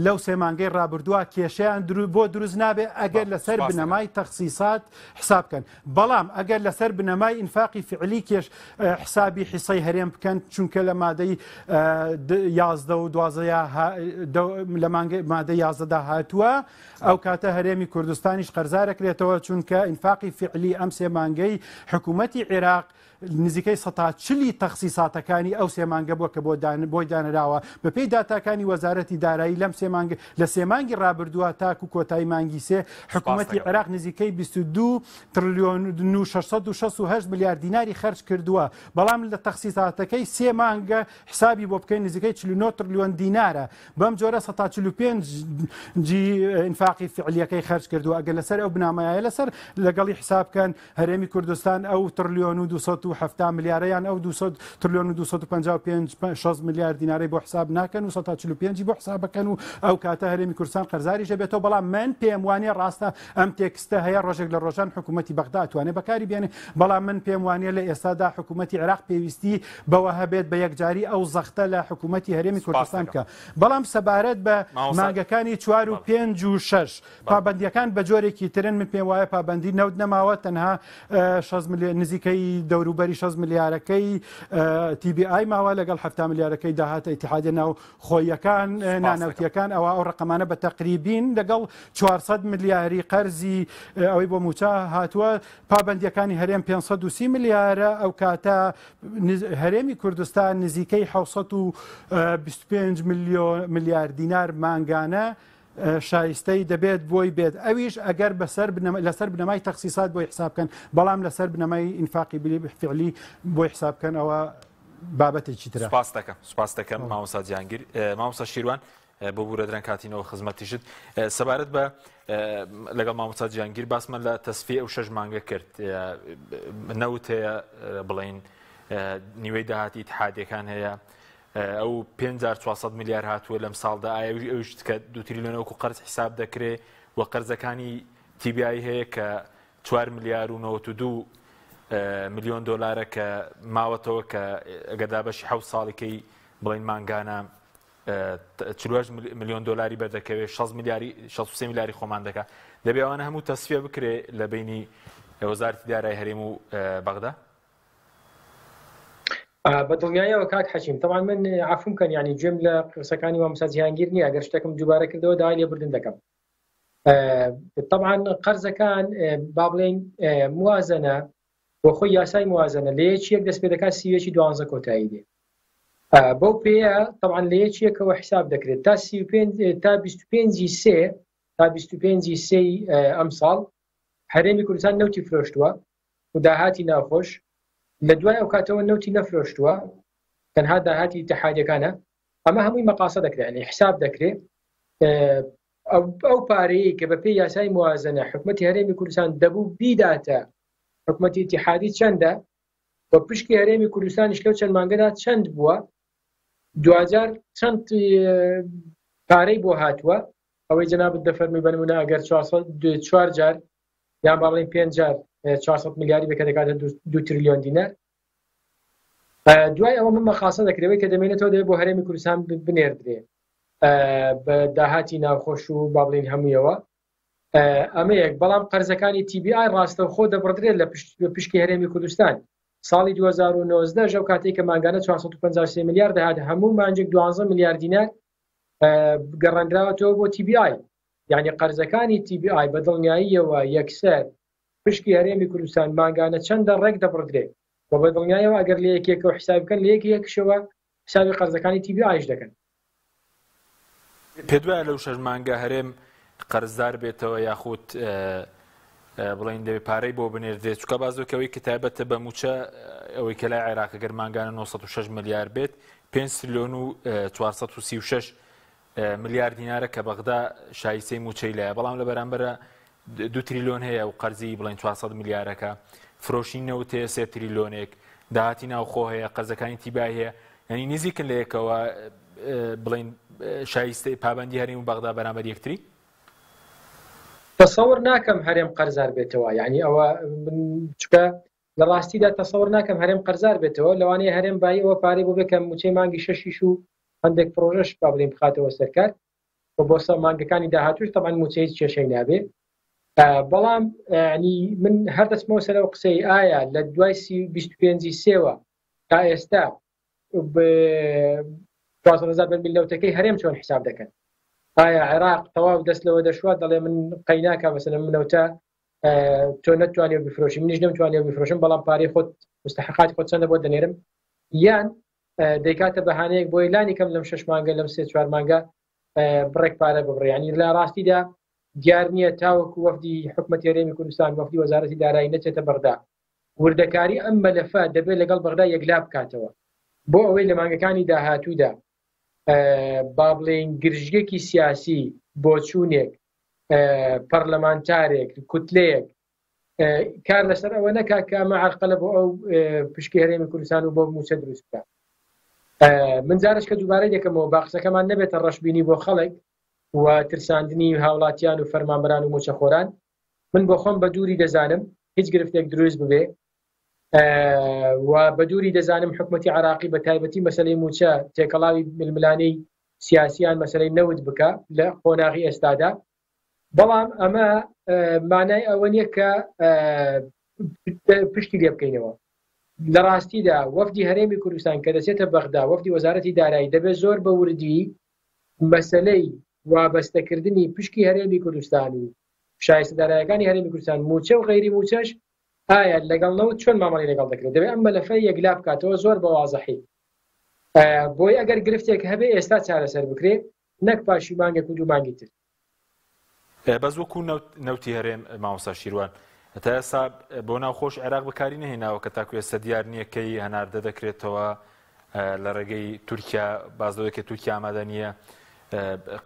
لەو سێ مانگەی ڕابردووە کێشەیان بۆ دروست نابێ ئەگەر لەسەر بنەمای تەخسیسات حساب بکەن بەڵام ئەگەر لەسەر بنەمای ئینفاقی فعلی کێش حسابی حیسەی هەرێم بکەن چونکە لە مادەی یازدە و دوازدە لە مادە یازدەدا هاتووە ئەو کاتە هەرێمی کوردستانیش قەرزارەکرێتەوە چونکە ئینفاقی فعلی ئەم سێ مانگەی حکوومەتی عێراق نزیکەی سەتا چلی تەخسیساتەکانی ئەو سێ مانگە بووە کە بۆ بۆی دانراوە. بەپێی داتاکانی وەزارەتی دارایی لەم سێ مانگ لە سێ مانگی ڕابردووە تاکو کۆتایی مانگی سێ حکوومەتی عێراق نزیکەی 22 ترلیۆن و 668 ملیار دیناری خەرج کردووە بەڵام لە تەخسیساتەکەی سێ مانگە حسابی بۆ بکەین نزیکەی 49 ترلیۆن دینارە بەم جۆرە سەتا 45 جی ئینفاقی فعلیەکەی خەرج کردووە ئەگەر لەسەر ئەو بنامایە لەسەر لەگەڵی حساب بکەن هەرێمی کوردستان ئەو تڕلیۆن و 270 ملیارە یان ئەو 200 ترلیۆن و 255 60 ملیار دینارەی بۆ حساب ناکەن و 145 بۆ حساب بکەن و ئەو کاتە هەرێمی کوردستان قەرزاریش دەبێتەوە بەڵام من پێم وانیە ڕاستە ئەم تێکستە هەیە ڕۆژێک لە ڕۆژان حکوومەتی بەغدا توانێت بەکاری بێنێ بەڵام من پێم وانیە لە ئێستادا حکوومەتی عێراق پێویستی بەوە هەبێت بە یەکجاری ئەو زەختە لە حکوومەتی هەرێمی کوردستان بکە بەڵام سەبارەت بە مانگەکانی چوار و پێنج و شەش پابەندییەکان بە جۆرێکی ترن، من پێم وایە پابەندی نەوت نەماوە، تەنها نزیکەی دەوروبەری 6 ملیارەکەی TBI ماوە لەگەڵ 70 ملیارەکەی داهاتە ئیتیحادیە ناوخۆییەکان نانەوتیەکان ئەوە ئەو ڕقەمانە بە تەقریبین لەگەڵ 400 ملیاری قەرزی ئەوەی بۆ موچە هاتووە پابەندیەکانی هەرێم 530 ملیارە ئەو کاتە هەرێمی کوردستان نزیکەی 625 ملیار دینار مانگانە شایستەی دەبێت بۆی بێت ئەویش ئەگەر بەسەر لەسەر بنەمای تەخسیسات بۆی حساب بکەن بەڵام لەسەر بنەمای ئینفاقی فعلی بۆی حساب بکەن ئەوە بابەتێکی ترە. سپاس دەکەم سپاس دەکەم مامۆستا جیهانگیر مامۆستا شیروان بۆ بورە درەنگ هاتینەوە خزمەتیشت سەبارەت بە لەگەڵ مامۆستا جیهانگیر باسمان لە تەسفی ئەو شەش مانگە کرد نەوت هەیە بڵین نیوەی داهاتی ئیتحادیەکان هەیە ئەو پێنج جار 400 ملیار هاتووە لەم ساڵدا ئایا ئەویش ئەویش کە دوو تریلیۆن وەکو قەرز حیساب دەکرێ و قەرزەکانی TBI هەیە کە 4 ملیار و 92 ملیۆن دۆلارە کە ماوەتەوە کە ئەگەر دابەشی حەوت ساڵیکەی بڵین مانگانە 48 ملیۆن دۆلاری بەردەکەوێت 6 ملیاری 63 ملیاری خۆمان دەکات دەبێ ئەوانە هەموو تەسفیە بکرێ لە بینی وەزارەتی دارای هەرێم و بەغدا؟ بە دڵنیایەوە کاک حەکیم تەبعەن من عەفوم کەن یانی گوێم لە قسەکانی مامۆستا جیهانگیر نییە ئەگەر شتێکم دووبارە کردەوە داوای لێبوردن دەکەم طبعا قەرزەکان با بڵێین موازنە بۆ خۆی یاسای موازنە لە یەکی یەک دەست پێ دەکات سیوەکی دوانزە کۆتایی دێ بەو پێیە طبعا لە یەکی یەکەوە حساب دەکرێت تا 35 تا 25 سێ تا 25 سێی ئەم ساڵ هەرێمی کوردستان نەوتی فرۆشتووە و داهاتی ناوخۆش لە دوای ئەو کاتەوە نەوتی نەفرۆشتووە تەنها داهاتی ئیتحادیەکانە ئەمە هەمووی مەقاسە دەکرێت ینی حساب دەکرێت ئەو پارەیە کە بە پێی یاسای موازنە حکوومەتی هەرێمی کوردستان دەبوو بیداتە حکوومەتی ئیتحادی چەندە و پشکی هەرێمی کوردستانیش لەو چەند مانگەدا چەند بووە دواجار چەند پارەی بۆ هاتووە ئەوەی جەنابت دەفەرمی بەنمونە ئەگەر 4 جار یان با بڵێین پێنج جار 400 ملیاری بێ کە دەکاتە 2 تریلیۆن دینار دوای ئەوە من مەخاسە دەکرێەوەی کە دەمێنێتەوە دەبێت بۆ هەرێمی کوردستان بنێردرێ بە داهاتی ناوخۆش و با بڵین هەموویەوە ئەمە یەک بەڵام قەرزەکانی TBI ڕاستەوخۆ دەبڕدرێت لە پشکی هەرێمی کوردستان ساڵی 2019 ژەو کاتێک کە مانگانە 453 میلیارد دەهات هەموو مانجێک 12 میلیارد دینار گەڕێنراوەتەوە بۆ TBI یانی قەرزەکانی TBI بە دڵنیاییەوە یەکسەر پشکی هەرێمی کوردستان مانگانە چەندە ڕێک دەبڕدرێ و بە دڵنیایەوە ئەگەر لە یەکێکەوە حساب بکەن لە یەکێکشەوە حسابی قەرزەکانی TBI-ش دەکەن. پێت وایە لەو شەش مانگە هەرێم قەرزدار بێتەوە یاخود بڵێین دەبێ پارەی بۆ بنێردرێت چونکە باس لەوەی ئەوەی کە تایبەتە بە مووچە ئەوەی کە لای عێراق گەر مانگانە 906 ملیار بێت 5 تریلیۆن و 436 ملیار دینارە کە بەغدا شایستەی مووچەی لایە، بەڵام لە بەرامبەرە دو تریلیۆن هەیە و قەرزی بڵێن 400 ملیارەکە، فرۆشی نەوت هەیە سێ تریلیۆنێک، داهاتی ناوخۆ هەیە، قەرزەکانی تیبای هەیە، یعنی نزیکن لە یەکەوە بڵێن شایستەی پابەندی هەرێم و بەغدا بەرامبەر یەکتری؟ تەسەور ناکەم هەرێم قەرزار بێتەوە یعنی ئەوە چکە لە ڕاستیدا تەسەور ناکەم هەرێم قەرزار بێتەوە لەوانەیە هەرێم بایی ئەوە پارەی بۆ بێ کە موچەی مانگی شەشیش و هەندێک پرۆژەش با بڵێین بخاتەوە سەر کار و بۆ سە مانگەکانی داهاتوش تەبعەن موچە هیچ کێشەی نابێ بەڵام ینی من هەر دەچمەوە سەر ئەو قسەی ئایا لە دوای 25 سێوە تا ئێستا 400 بەرمیل نەوتەکەی هەرێم چۆن حساب دەکەن ئایا عێراق تەواو دەست لەوە دەشوات دەڵێ من قەیناکە مەسەلەن من نەوتە تۆ نەتوانێ بفرۆشی منیش نەمتوانێ بفرۆشم بەڵام پارەی خۆت مستحقاتی خۆت چەندە بۆ دەنێرم یان دەیکاتە بەهانەیەک بۆی لانی کەم لەم شش مانگە لەم سێ چوار مانگە بڕێک پارە ببڕێ ینی لە ڕاستیدا دیار نییە تاوەکو وەفدی حکومەتی هەرێمی کوردستان وەفدی وەزارەتی دارایی نەچێتە بەغدا وردەکاری ئەم مەلەفە دەبێت لەگەڵ بەغدا یەکلا بکاتەوە بۆ ئەوەی لە مانگەکانی داهاتوودا با بڵێین گرژیەکی سیاسی بۆچوونێک پەرلەمانتارێک کوتلەیەک کار لەسەر ئەوە نەکا کە ئەمە عرقەلە بۆ ئەو پشکی هەرێمی کوردستان و بۆ موچە دروست بکە من جارش کە دووبارە دەکەمەوە با قسەکەمان نەبێتە ڕەشبینی بۆ خەڵک و ترساندنی هاوڵاتیان و فەرمانبەران و موچەخۆران من بۆ خۆم بە دووری دەزانم هیچ گرفتێک دروست ببێ و بە دووری دەزانم حکوومەتتی عراقی بە تایبەتی مەسلەی موچە تێکەڵاوی ململانەی سیاسیان مەسلەی نەوت بکە لە قۆناغی ئێستادا بەڵام ئەمە مانای ئەوە نییە کە پشتی لێ بکەینەوە لە ڕاستیدا وەفدی هەرێمی کوردستان کە دەچێتە بەغدا وەفدی وەزارەتی دارایی دەبێت زۆر بە وردی مەسلەی وابەستەکردنی پشکی هەرێمی کوردستان و شایستە دارایەکانی هەرێمی کوردستان موچە و غەیری موچەش ئایا لەگەڵ نەوت چۆن مامەڵی لەگەڵ دەکرێت دەبێت ئەم مەلەفە یەکلا بکاتەوە زۆر بە وازحی بۆی ئەگەر گرفتێک هەبێ ئێستا چارەسەر بکرێ نەک پاشی مانگێک و دوو مانگی تر. بەس وەکو نەوتی هەرێم مامۆستا شیروان تا ئێستا بۆ ناوخۆش عێراق بەکاری نەهێناوە کە تاکو ئێستا دیار نییە کەی هەناردە دەکرێتەوە لە ڕێگەی تورکیا باز لەوەی کە تورکیا ئامادە نییە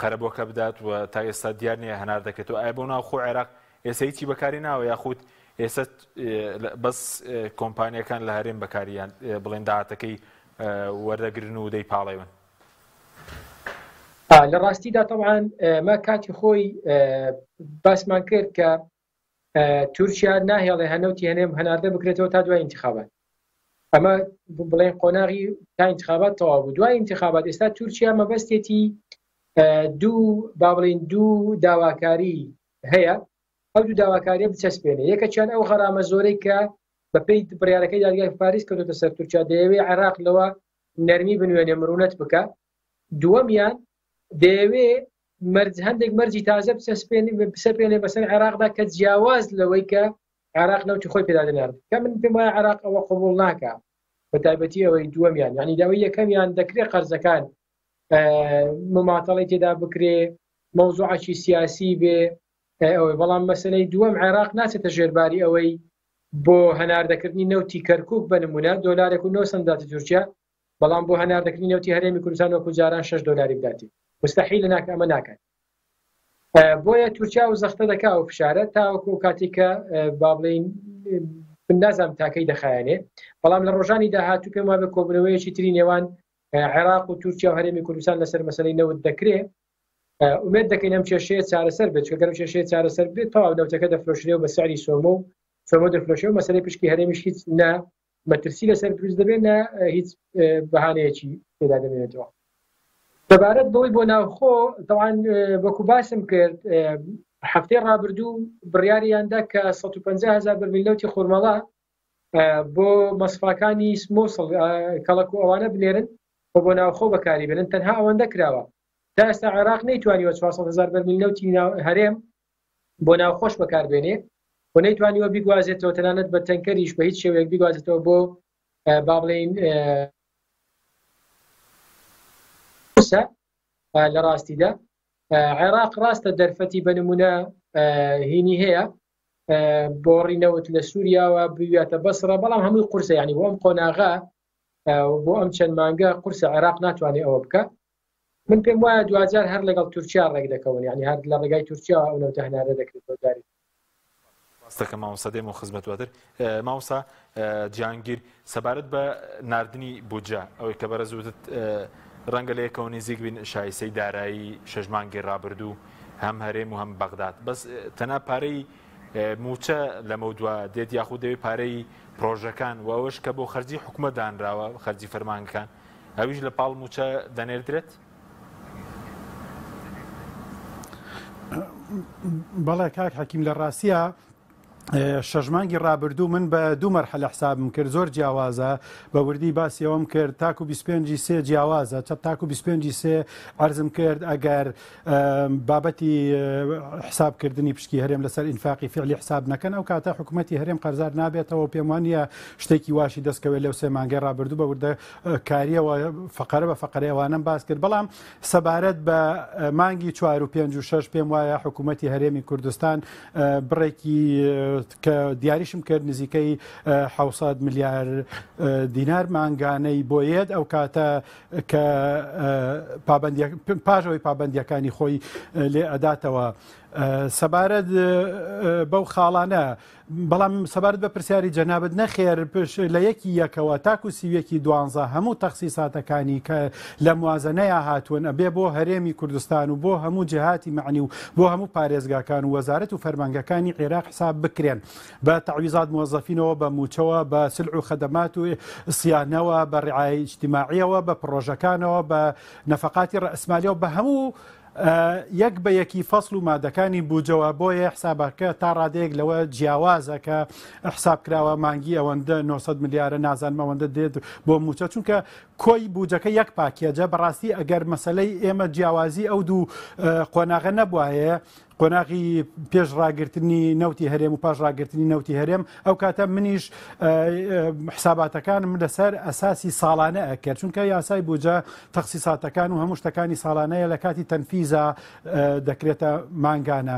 قەرەبووەکە بدات و تا ئێستا دیار نییە هەنار دەکرێتەوە ئایا بۆ ناوخۆ عێراق ئێستا هیچی بەکاری ناوە یاخود ئێستا بەس کۆمپانیەکان لە هەرێم بەکاریان بڵێن داهاتەکەی وەردەگرن و دەیپاڵێون لە ڕاستیدا تەبعەن مە کاتی خۆی باسمان کرد کە تورکیا ناهێڵێ هەنەوتی هەنێم هەناردە بکرێتەوە تا دوای انتخابات ئەمە بڵێن قۆناغی تا انتخابات تەواو بوو دوای انتخابات ئێستا تورکیا مەبەستێتی دوو با بڵین دوو داواکاری هەیە ئەو دوو داواکاریە بچەسپێنێ یەکەکیان ئەو غەرامە زۆرەی کە بەپێی بڕیارەکەی دادگای پاریس کەوتۆتە سەر تورکیا دەیەوێ عێراق لەوە نەرمی بنوێنێ مرونەت بکە دووەمیان دەیەوێ مەرج هەندێک مەرجی تازە بسەپێنێ بەسەر عێراقدا کە جیاواز لەوەی کە عێراق نەوتی خۆی پێدا دەنارد کە من پێم وایە عێراق ئەوە قبوڵ ناکە بە تایبەتی ئەوەی دووەمیان یعنی داوای یەکەمیان دەکرێت قەرزەکان مماتەڵی تێدا بکرێ مەوزوعەکی سیاسی بێ ئەوەی بەڵام مەسلەی دووەم عێراق ناچێتە ژێرباری ئەوەی بۆ هەناردەکردنی نەوتی کەرکک بە نمونە دۆلارێک و 9 سەنت تورکیا بەڵام بۆ هەناردەکردنی نەوتی هەرێمی کوردستان وەکو جاران 6 دۆلاری بداتێ مستحیل ناکە ئەمە ناکات بۆیە تورکیا و زەختە دەکا و فشارە تاوەکو کاتێک کە با بڵین من نازانم تاکەی دەخایەنێ بەڵام لە ڕۆژانی داهاتوو پێم وابێ کۆبنەوەیەکی تری نێوان عێراق و تورکیا و هەرێمی کوردستان لەسەر مەسلەی نەوت دەکرێ ئومێد دەکەین ئەم کێشەیە چارەسەر بێت چونکە ئەم کێشەیە چارەسەر بێت تەواو نەوتەکە دەفرۆشرێ و بە سعری سۆمۆ و سۆمۆ دەفرۆشێ و مەسەلەی پشکی هەرێمیش هیچ نە مەترسی لەسەر دروست دەبێت نە هیچ بەهانەیەکی تێدا دەمێنێتەوە. سەبارەت بەوەی بۆ ناوخۆ تەوان وەکو باسم کرد هەفتەی ڕابردوو بڕیاریاندا کە 150 هزار بەرمیل نەوتی خورمەڵا بۆ مەسفاکانی مووسڵ کەڵک و ئەوانە بنێرن و بۆ ناوخۆ بەکاری بێنن تەنها ئەوەندە کراوە تا ئێستا عێراق نەیتوانیوە 400 هزار بەرمیل نەوتی هەرێم بۆ ناوخۆش بەکاربێنێ و نەیتوانیوە بیگوازێتەوە تەنانەت بە تەنکەریش بە هیچ شێوەیەک بیگوازێتەوە بۆ با بڵێین لە ڕاستیدا عێراق ڕاستە دەرفەتی بە نمونە هینی هەیە بۆڕی نەوت لە سووریاوە بویاتە بەسرە بەڵام هەمووی قورسە ینی بۆ ئەم قۆناغە بۆ ئەم چەند مانگە قورسە عێراق ناتوانێت ئەوە بکە من پێم وایە دواجار هەر لەگەڵ تورکیا ڕێک دەکەون یعنی هەر لە ڕێگای تورکیا ئەو نەوتە هەناردە دەکرێت بۆ جارێک. ڕاستەکە مامۆستا دێم و خزمەت دواتر مامۆستا جیهانگیر سەبارەت بە ناردنی بودجە ئەوەی کە بەرز وتت ڕەنگە لە یەکەوە نزیک بین شایسەی دارایی شەش مانگی ڕابردوو هەم هەرێم و هەم بەغداد بەس تەنها پارەی موچە لەمەودوا دێت یاخود دەوێت پارەی پرۆژەکان و ئەوەش کە بۆ خەرجی حکومەت دانراوە خەرجی فەرمانگەکان ئەویش لە پاڵ مووچە دەنێردرێت؟ بەڵێ کاک حەکیم لە ڕاستیا شەش مانگی ڕابردوو من بە دوو مەرحەلە حسابم کرد زۆر جیاوازە بە وردی باسی ئەوەم کرد تاکو 25 سێ جیاوازە چە تاکو 25 سێ عەرزم کرد ئەگەر بابەتی حسابکردنی پشکی هەرێم لەسەر ئینفاقی فعلی حساب نەکەن ئەو کاتە حکوومەتی هەرێم قەرزار نابێتەوە پێم وانە شتێکی واشی دەستکەوێت لەو سێ مانگەی ڕابردوو بە وردە کاریەوە فقرە بە فقرە ئەوانەم باس کرد بەڵام سەبارەت بە مانگی چوار و پێنج و شەش پێم وایە حکوومەتی هەرێمی کوردستان بڕێکی کە دیاریشم کرد نزیکەی 600 ملیار دینار مانگانەی بۆیەت ئەو کاتە کە پاش ئەوەی پابەندیەکانی خۆی لێ ئەداتەوە سەبارەت بەو خاڵانە بەڵام سەبارەت بە پرسیاری جەنابت نەخێر لە یەکی یەکەوە تاکو سیویەکی دوانزە هەموو تەخسیساتەکانی کە لە موازنەیە هاتوون ئەبێ بۆ هەرێمی کوردستان و بۆ هەموو جهاتی معنی و بۆ هەموو پارێزگاکان و وەزارەت و فەرمانگەکانی عێراق حساب بکرێن بە تەعویزات موەزەفینەوە، بە مووچەوە، بە سلع و خەدەمات و سیانەوە، بە ڕعایە ئیجتیماعیەوە، بە پڕۆژەکانەوە، بە نەفەقاتی ڕەئسمالیەوە، بە هەموو یەک بە یەکی فەسڵ و مادەکانی بوجەوە، بۆیە حسابەکە تا ڕادەیەک لەوە جیاوازە کە حساب کراوە مانگی ئەوەندە 900 ملیارە نازانم ئەوەندە دێت بۆ مووچە چونکە کۆی بوجەکە یەک پاکێجە بەڕاستی ئەگەر مەسەلەی ئێمە جیاوازی ئەو دوو قۆناغە نەبوایە قۆناغی پێش ڕاگرتنی نەوتی هەرێم و پاش ڕاگرتنی نەوتی هەرێم ئەو کاتە منیش حساباتەکانم لەسەر ئەساسی ساڵانە ئەکرد چونکە یاسای بوجە تەخسیساتەکان و هەموو شتەکانی ساڵانەیە لە کاتی تەنفیزا دەکرێتە مانگانە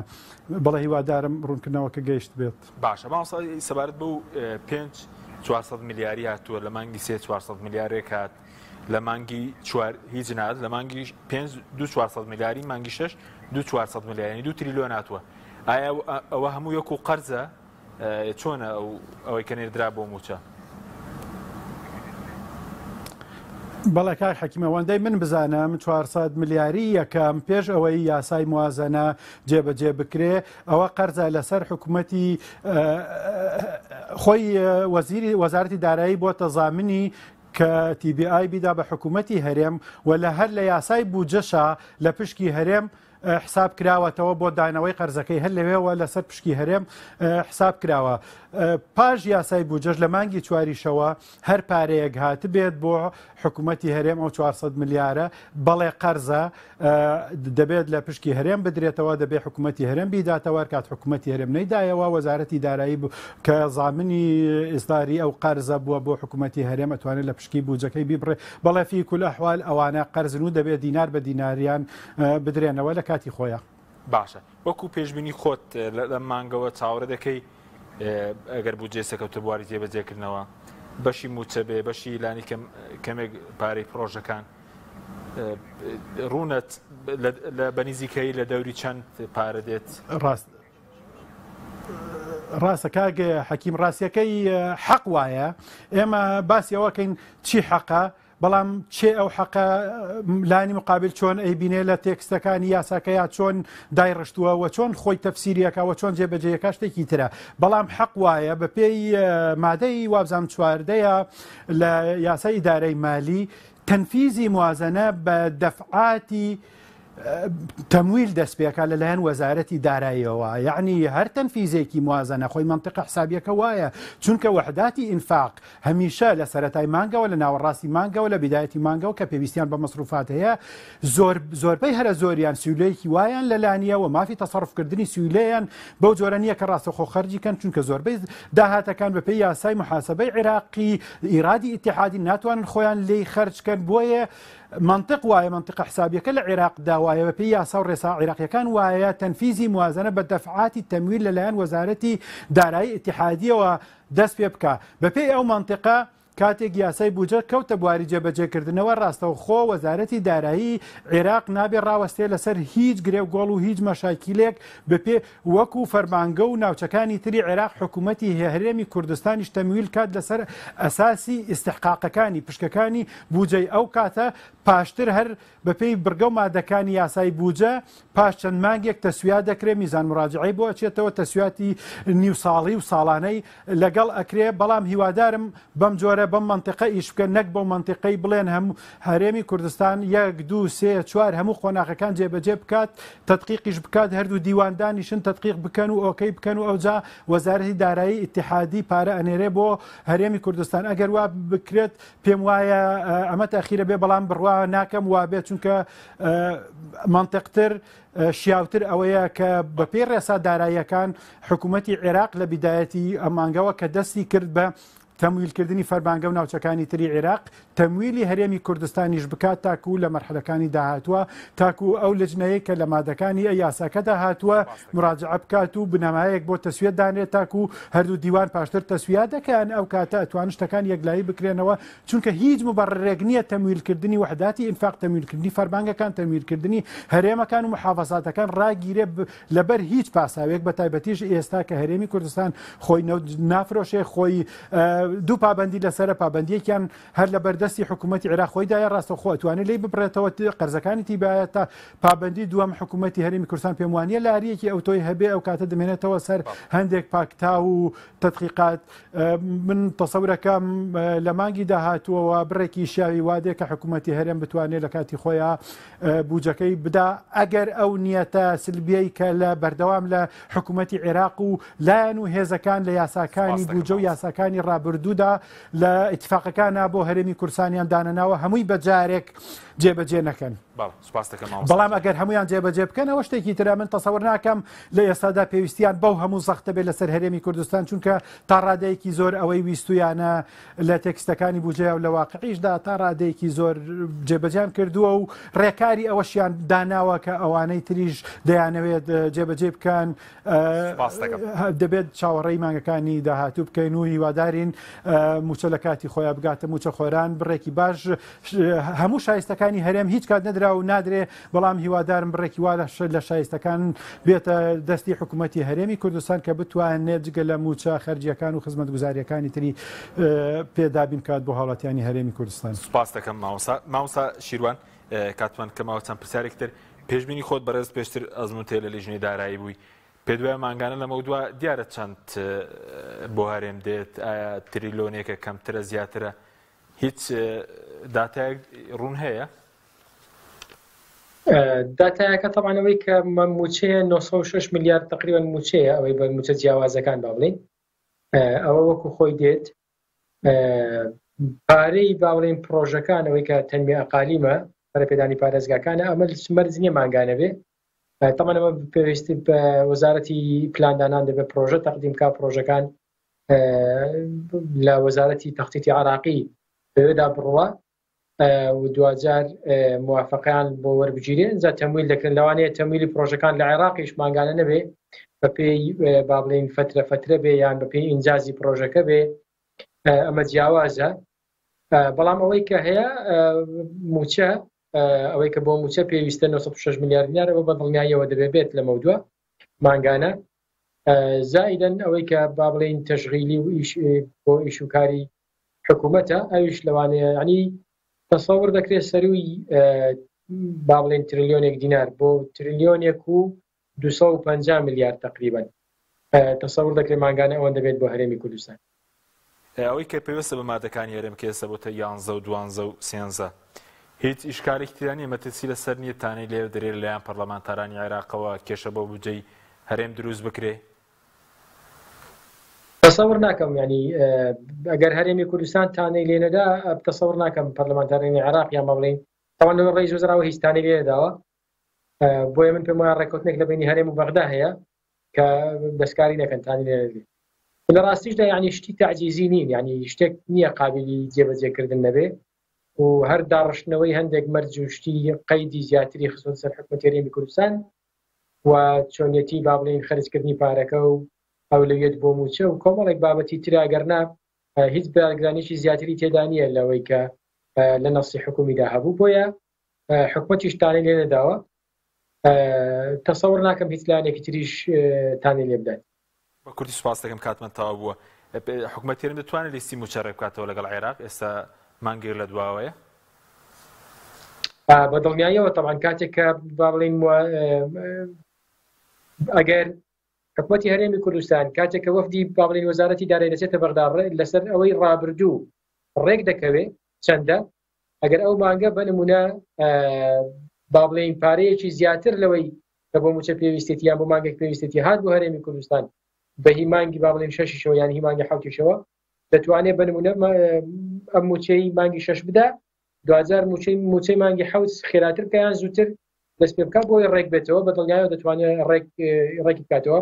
بەڵێ هیوادارم ڕوونکردنەوەکە گەیشت بێت. باشە مامۆستا سەبارەت بەو پێنج 400 ملیاری هاتووە لە مانگی سێ 400 ملیارێک هات لە مانگی چوار هیچ نات لە مانگی پێنج دو 400 ملیاری مانگی شەش دو 400 ملیار یعنی دو تریلیۆن هاتووە ئایا ئەوە هەموو یەک و قەرزە چۆنە ئەوەی کە نێردرا بۆ موچە؟ بەڵێ کاک حەکیم ئەوەندەی من بزانم 400 ملیاری یەکەم پێش ئەوەی یاسای موازەنە جێبەجێ بکرێ ئەوە قەرزە لەسەر حکوومەتی خۆی وەزیری وەزارەتی دارایی بۆتە زامنی کە TBI بیدا بە حکوومەتی هەرێم و لە هەر لە یاسای بودجەشا لە پشکی هەرێم. حساب کراوەتەوە بۆ دانەوەی قەرزەکەی هەر لەوێوە لەسەر پشکی هەرێم حساب کراوە. پاش یاسای بودجەش لە مانگی چواریشەوە هەر پارەیەک هاتبێت بۆ حکوومەتی هەرێم ئەو 400 ملیارە بەڵێ قەرزە دەبێت لە پشکی هەرێم بدرێتەوە دەبێت حکوومەتی هەرێم بیداتەوە کات حکوومەتی هەرێم نەیدایەوە وەزارەتی دارایی کە زامنی ئیسداری ئەو قەرزە بووە بۆ حکوومەتی هەرێم ئەتوانێت لە پشکی بودجەکەی بیبڕێ بەڵێ فی کول ئەحوال ئەوانە قەرزن و دەبێت دینار بە دیناریان بدرێنەوە لە کاتی خۆیان. باشە وەکو پێشبینی خۆت لەم مانگەوە چاوەڕێ دەکەی ئەگەر بودجەی سەکەوتە بواری جێبەجێکردنەوە بەشی موچە بێ بەشی لانی کەم کەمێک پارەی پرۆژەکان ڕوونە لە بەنیزیکەی لە دەوری چەند پارە دێت؟ ڕاست ڕاستە کاک حەکیم ڕاستیەکەی حەق وایە ئێمە باسی ئەوەکەین چی حەقە بەڵام چێ ئەو حەقە لانی مقابل چۆن ئەیبینێ لە تێکستەکانی یاساکەیا چۆن دایڕشتووە و چۆن خۆی تەفسیریەکە و چۆن جێبەجێیەکە شتێکی ترە بەڵام حەق وایە بە پێی مادەی وابزانم چواردەیە لە یاسای ئیدارەی مالی تەنفیزی موازنە بە دەفعاتی تەمویل دەست پێکا لەلایەن وەزارەتی داراییەوە یعنی هەر تەنفیزێکی موازنە خۆی مەنتیقە حسابیەکە وایە چونکە وەحداتی ئینفاق هەمیشە لە سەرەتای مانگەوە لە ناوەڕاستی مانگەوە لە بیدایەتی مانگەوە کە پێویستیان بە مەسروفات هەیە زۆر زۆربەی هەرە زۆریان سیولەیەکی وایان لەلانیە و مافی تەسەڕفکردنی سیولەیان بەو جۆرە نییە کە ڕاستەوخۆ خەرجی کەن چونکە زۆربەی داهاتەکان بەپێی یاسای محاسبەی عێراقی ئیرادی ئیتیحادی ناتوانن خۆیان لێی خەرج کەن بۆیە مەنتق وایە، مەنتقە حسابیەکە لە عێراقدا وایە، بەپێی یاسا و ڕێسا عێراقیەکان وایە، تەنفیزی موازنە بە دەفعاتی تەمویل لەلایەن وەزارەتی دارایی ئیتیحادیەوە دەست پێ بکا. بەپێی ئەو مەنتقە کاتێک یاسای بوجە کەوتە بواری جێبەجێکردنەوە ڕاستەوخۆ وەزارەتی دارایی عێراق نابێ ڕاوەستێ لەسەر هیچ گرێ و گۆڵ و هیچ مەشاکیلێک بەپێ وەکو فەرمانگە و ناوچەکانی تری عێراق حکوومەتی ههرێمی کوردستانیش تەمویل کات لەسەر ئەساسی ئیستحقاقەکانی پشکەکانی بوجەی ئەو کاتە پاشتر هەر بەپێی بڕگە و مادەکانی یاسای بوجە پاش چەند مانگێک تەسویا دەکرێ میزان مراجعەی بۆ ئەچێتەوە تەسویاتی نیو ساڵی و ساڵانەی لەگەڵ ئەکرێ بەڵام هیوادارم بەم جۆرە بەم مەنتیقە ئیش بکەن نەک بەو مەنتیقەی بڵێن هەموو هەرێمی کوردستان یەک دوو سێ چوار هەموو قۆناغەکان جێبەجێ بکات تەدقیقیش بکات هەردوو دیوان دانیشن تەدقیق بکەن و ئۆکەی بکەن و ئەوجا وەزارەتی دارایی ئیتیحادی پارە ئەنێرێ بۆ هەرێمی کوردستان ئەگەر وا بکرێت پێم وایە ئەمە تاخیرە بێ بەڵام بڕوا ناکەم وابێت چونکە مەنتقتر شیاوتر ئەوەیە کە بەپێی ڕێسا داراییەکان حکوومەتی عێراق لە بیدایەتی ئەم مانگەوە کە دەستی کرد بە تەمویلکردنی فەرمانگە و ناوچەکانی تری عێراق تەمویلی هەرێمی کوردستانیش بکات تاکو لە مەرحەلەکانی داهاتووە تاکو ئەو لجنەیە کە لە مادەکانی یاساکەدا هاتووە مراجعە بکات و بنەمایەک بۆ تەسویە دانرێت تاکو هەردوو دیوان پاشتر تەسویە دەکەن ئەو کاتە ئەتوان شتەکان یەکلایی بکرێنەوە چونکە هیچ مبەڕرێک نییە تەمویلکردنی وەحداتی ئینفاق تەمویلکردنی فەرمانگەکان تەمویلکردنی هەرێمەکان و محافەزاتەکان ڕاگیرێ لەبەر هیچ پاساوێک بە تایبەتیش ئێستا کە هەرێمی کوردستان خۆی نەوت نافرۆشێ خۆی دوو پابندی لەسەرە پابندیەکیان هەر لە بەردەستی حکوومەتتی عێراق خۆیدایە ڕاستەوخۆ ئەتوانێت لێی ببڕێتەوە قەرزەکانی تیبایە تا پابندی دووەم حکوومەتتی هەرێمی کوردستان پێم وانە لاریەکی ئەوتۆی هەبێ ئەو کاتە دەمێنێتەوە سەر هەندێک پاکتا و تدقیقات من تەسەورەکەم لە مانگی داهاتووەوە بڕێکی شیاوی وادێ کە حکوومەتتی هەرێم بتوانێت لە کاتی خۆیان بوجەکەی بدا ئەگەر ئەو نیەتە سلبیەی کە لە بەردەوام لە حکوومەتتی عێراق و لایەن و هێزەکان لە یاساکانی بوجە و یاساکانی ڕابردوودا لە ئیتفاقەکانا بۆ هەرێمی کوردستانیان دانەناوە هەمووی بە جارێک جێبەجێ نەکەن. بەڵام ئەگەر هەمویان جێبەجێ بکەن ئەوە شتێکی ترە من تەسەور ناکەم لە ئێستادا پێویستیان بەو هەموو زەختە بێت لەسەر هەرێمی کوردستان چونکە تا ڕادەیەکی زۆر ئەوەی ویستویانە لە تێکستەکانی بودجەیە و لە واقعیشدا تا ڕادەیەکی زۆر جێبەجیان کردووە و ڕێکاری ئەوەشیان داناوە کە ئەوانەی تریش دەیانەوێت جێبەجێ بکەن دەبێت چاوەڕێی مانگەکانی داهاتوو بکەین و هیوادارین موچە لە کاتی خۆیان بگاتە موچەخۆران بڕێکی باش هەموو شایستەکانی هەرێم هیچ کات نەدرا و نادرێ بەڵام هیوادارم بڕێکی وا لە شایستەکان بێتە دەستی حکوومەتی هەرێمی کوردستان کە بتوانێت جگە لە موچە خەرجیەکان و خزمەتگوزاریەکانی تری پێدابین کات بۆ هاوڵاتیانی هەرێمی کوردستان. سوپاس دەکەم مامۆستا. مامۆستا شیروان کاتمان کەماوە چەند پرسیارێکی تر پێشبینی خۆت بەڕێز پێشتر ئەزموونت هەیە لە لیژنەی دارایی بووی پێت وایە مانگانە لەمەودوا دیارە چەند بۆ هەرێم دێت ئایا تریلۆنێکە کەمترە زیاترە هیچ داتایەک ڕوون هەیە؟ داتایەکە تەبعەن ئەوەی کە مووچەیە 906 ملیار تقریبا مووچەیە ئەوەی بە مووچە جیاوازەکان با بڵین ئەوە وەکو خۆی دێت پارەی با بڵین پرۆژەکان ئەوەی کە تەنمی ئەقالیمە پەرەپێدانی پارێزگاکانە ئەمە مەرج نییە مانگانە بێ تەمان ئەمە پێویستی بە وەزارەتی پلاندانان دەبێت پرۆژە تەقدیم کا پرۆژەکان لە وەزارەتی تەختیتی عراقی بەوێدا بڕوە و دواجار موافقیان بۆ وەربگیرێ ئینجا تەمویل دەکرێن لەوانەیە تەمویلی پرۆژەکان لە عێراقیش مانگانە نەبێ بەپێی با بڵێین فترە فترە بێ یان بەپێی ئینجازی پرۆژەکە بێ ئەمە جیاوازە بەڵام ئەوەی کە هەیە موچە ئەوەی کە بۆ موچە پێویستە 906 میلیارد دینار ئەوە بە دڵنیاییەوە دەبێ بێت لە مەودووە مانگانە زائیدەن ئەوەی کە با بڵێین تەشغیلی و ئیش بۆ ئیش و کاری حکوومەتە ئەویش لەوانەیە ینی تەسەور دەکرێت سەروی با بڵێن تریلیۆنێک دینار بۆ تریلیۆنێک و 250 میلیارد تقریبا تەسەور دەکرێت مانگانە ئەوەندە بێت بۆ هەرێمی کوردستان. ئەوەی کە پەیوەستە بە مادەکانی هەرێم کە ئێستا بۆتە یانزە و دوانزە و سێنزە هیچ ئیشکالێکی تێدا نییە مەترسی لەسەر نییە تانەی لێ بدرێ لەلایەن پەرلەمانتارانی عێراقەوە کێشە بۆ بودجەی هەرێم دروست بکرێ؟ تەسەور ناکەم ینی ئەگەر هەرێمی کوردستان تانەی لێ نەدا تەسەور ناکەم پەرلەمانتارانی عێراق یان بڵین تاوان لە ڕێز وزراوە هیچ تانەی لێ نەداوە بۆیە من پێم وایە ڕێککەوتنێک لە بینی هەرێم و بەغدا هەیە کە دەستکاری نەکەن تانی لێ نەدرێت لە ڕاستیشدا یعنی شتی تعجیزی نین یعنی شتێک نییە قابلی جێبەجێکردن نەبێ و هەر داڕشتنەوەی هەندێک مەرج و شتی قەیدی زیاتری خستووەتە سەر حکومەتی هەرێمی کوردستان و چۆنیەتی با بڵێین خەرجکردنی پارەکە و ئەولەویەت بۆ مووچە و کۆمەڵێک بابەتی ترە گەرنا هیچ بارگرانیی زیاتری تێدا نییە لەوەی کە لە نەسی حکومیدا هەبوو بۆیە حکومەتیش تانەی لێ نەداوە تەسەور ناکەم هیچ لایەنێکی تریش تانەی لێ بدات. بە کورتی سوپاست دەکەم کاتمان تەواو بووە. حکومەتی هەرێم دەتوانێت لیستی مووچە ڕێکبکاتەوە لەگەڵ عێراق ئێستا مانگێک لە دواوەیە؟ بە دڵنیاییەوە تەبعەن کاتێک کە با بڵێین ئەگەر حکومەتی هەرێمی کوردستان کاتێک کە وەفدی با بڵێین وەزارەتی دارایی دەچێتە بەغدا لەسەر ئەوەی ڕابردوو ڕێک دەکەوێ چەندە ئەگەر ئەو مانگە بە نمونە با بڵێین پارەیەکی زیاتر لەوەی کە بۆ موچە پێویستێتی یان بۆ مانگێک پێویستێتی هات بۆ هەرێمی کوردستان بە هی مانگی با بڵێین شەشیشەوە یان هی مانگی حوتیشەوە دەتوانێت بە نمونە ئەم موچەی مانگی شەش بدا دواجار موچەی موچەی مانگی حوت خێراتر بکە یان زووتر دەست پێ بکە بۆی ڕێک بێتەوە بە دڵنیایەوە دەتوانێت ڕێک ڕێکی بکاتەوە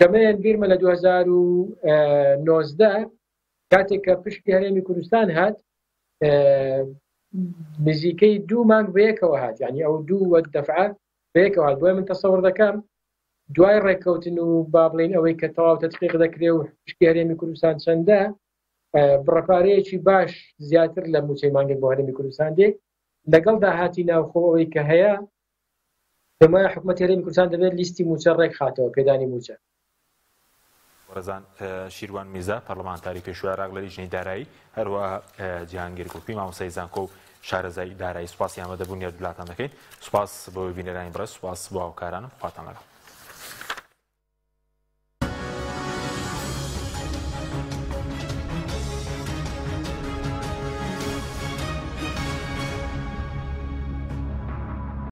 دەمەیان بیرمە لە 2019 کاتێک کە پشکی هەرێمی کوردستان هات نزیکەی دوو مانگ بەیەکەوە هات یعنی ئەو دوو وەک دەفعە بەیەکەوە هات بۆیە من تەسەور دەکەم دوای ڕێککەوتن و با بڵین ئەوەی کە تەواو تەدقیق دەکرێ و پشکی هەرێمی کوردستان چەندە بڕەپارەیەکی باش زیاتر لە موچەی مانگێک بۆ هەرێمی کوردستان دێ لەگەڵ داهاتی ناوخۆ ئەوەی کە هەیە پێموایە حکوومەت هەرێمی کوردستان دەبێت لیستی موچە ڕێک خاتەوە پێدانی موچە. بەڕێزان شیروان میرزا پەرلەمانتاری پێشووی عێراق لە لیژنەی دارایی هەروەها جیهانگیر گوڵپی مامۆستای زانکۆ و شارەزای دارایی سوپاسی ئامادەبوونی هەردوولاتان دەکەین سوپاس بۆ بینەرانی بەڕێز سوپاس بۆ هاوکارانم خواتان لەگەڵ.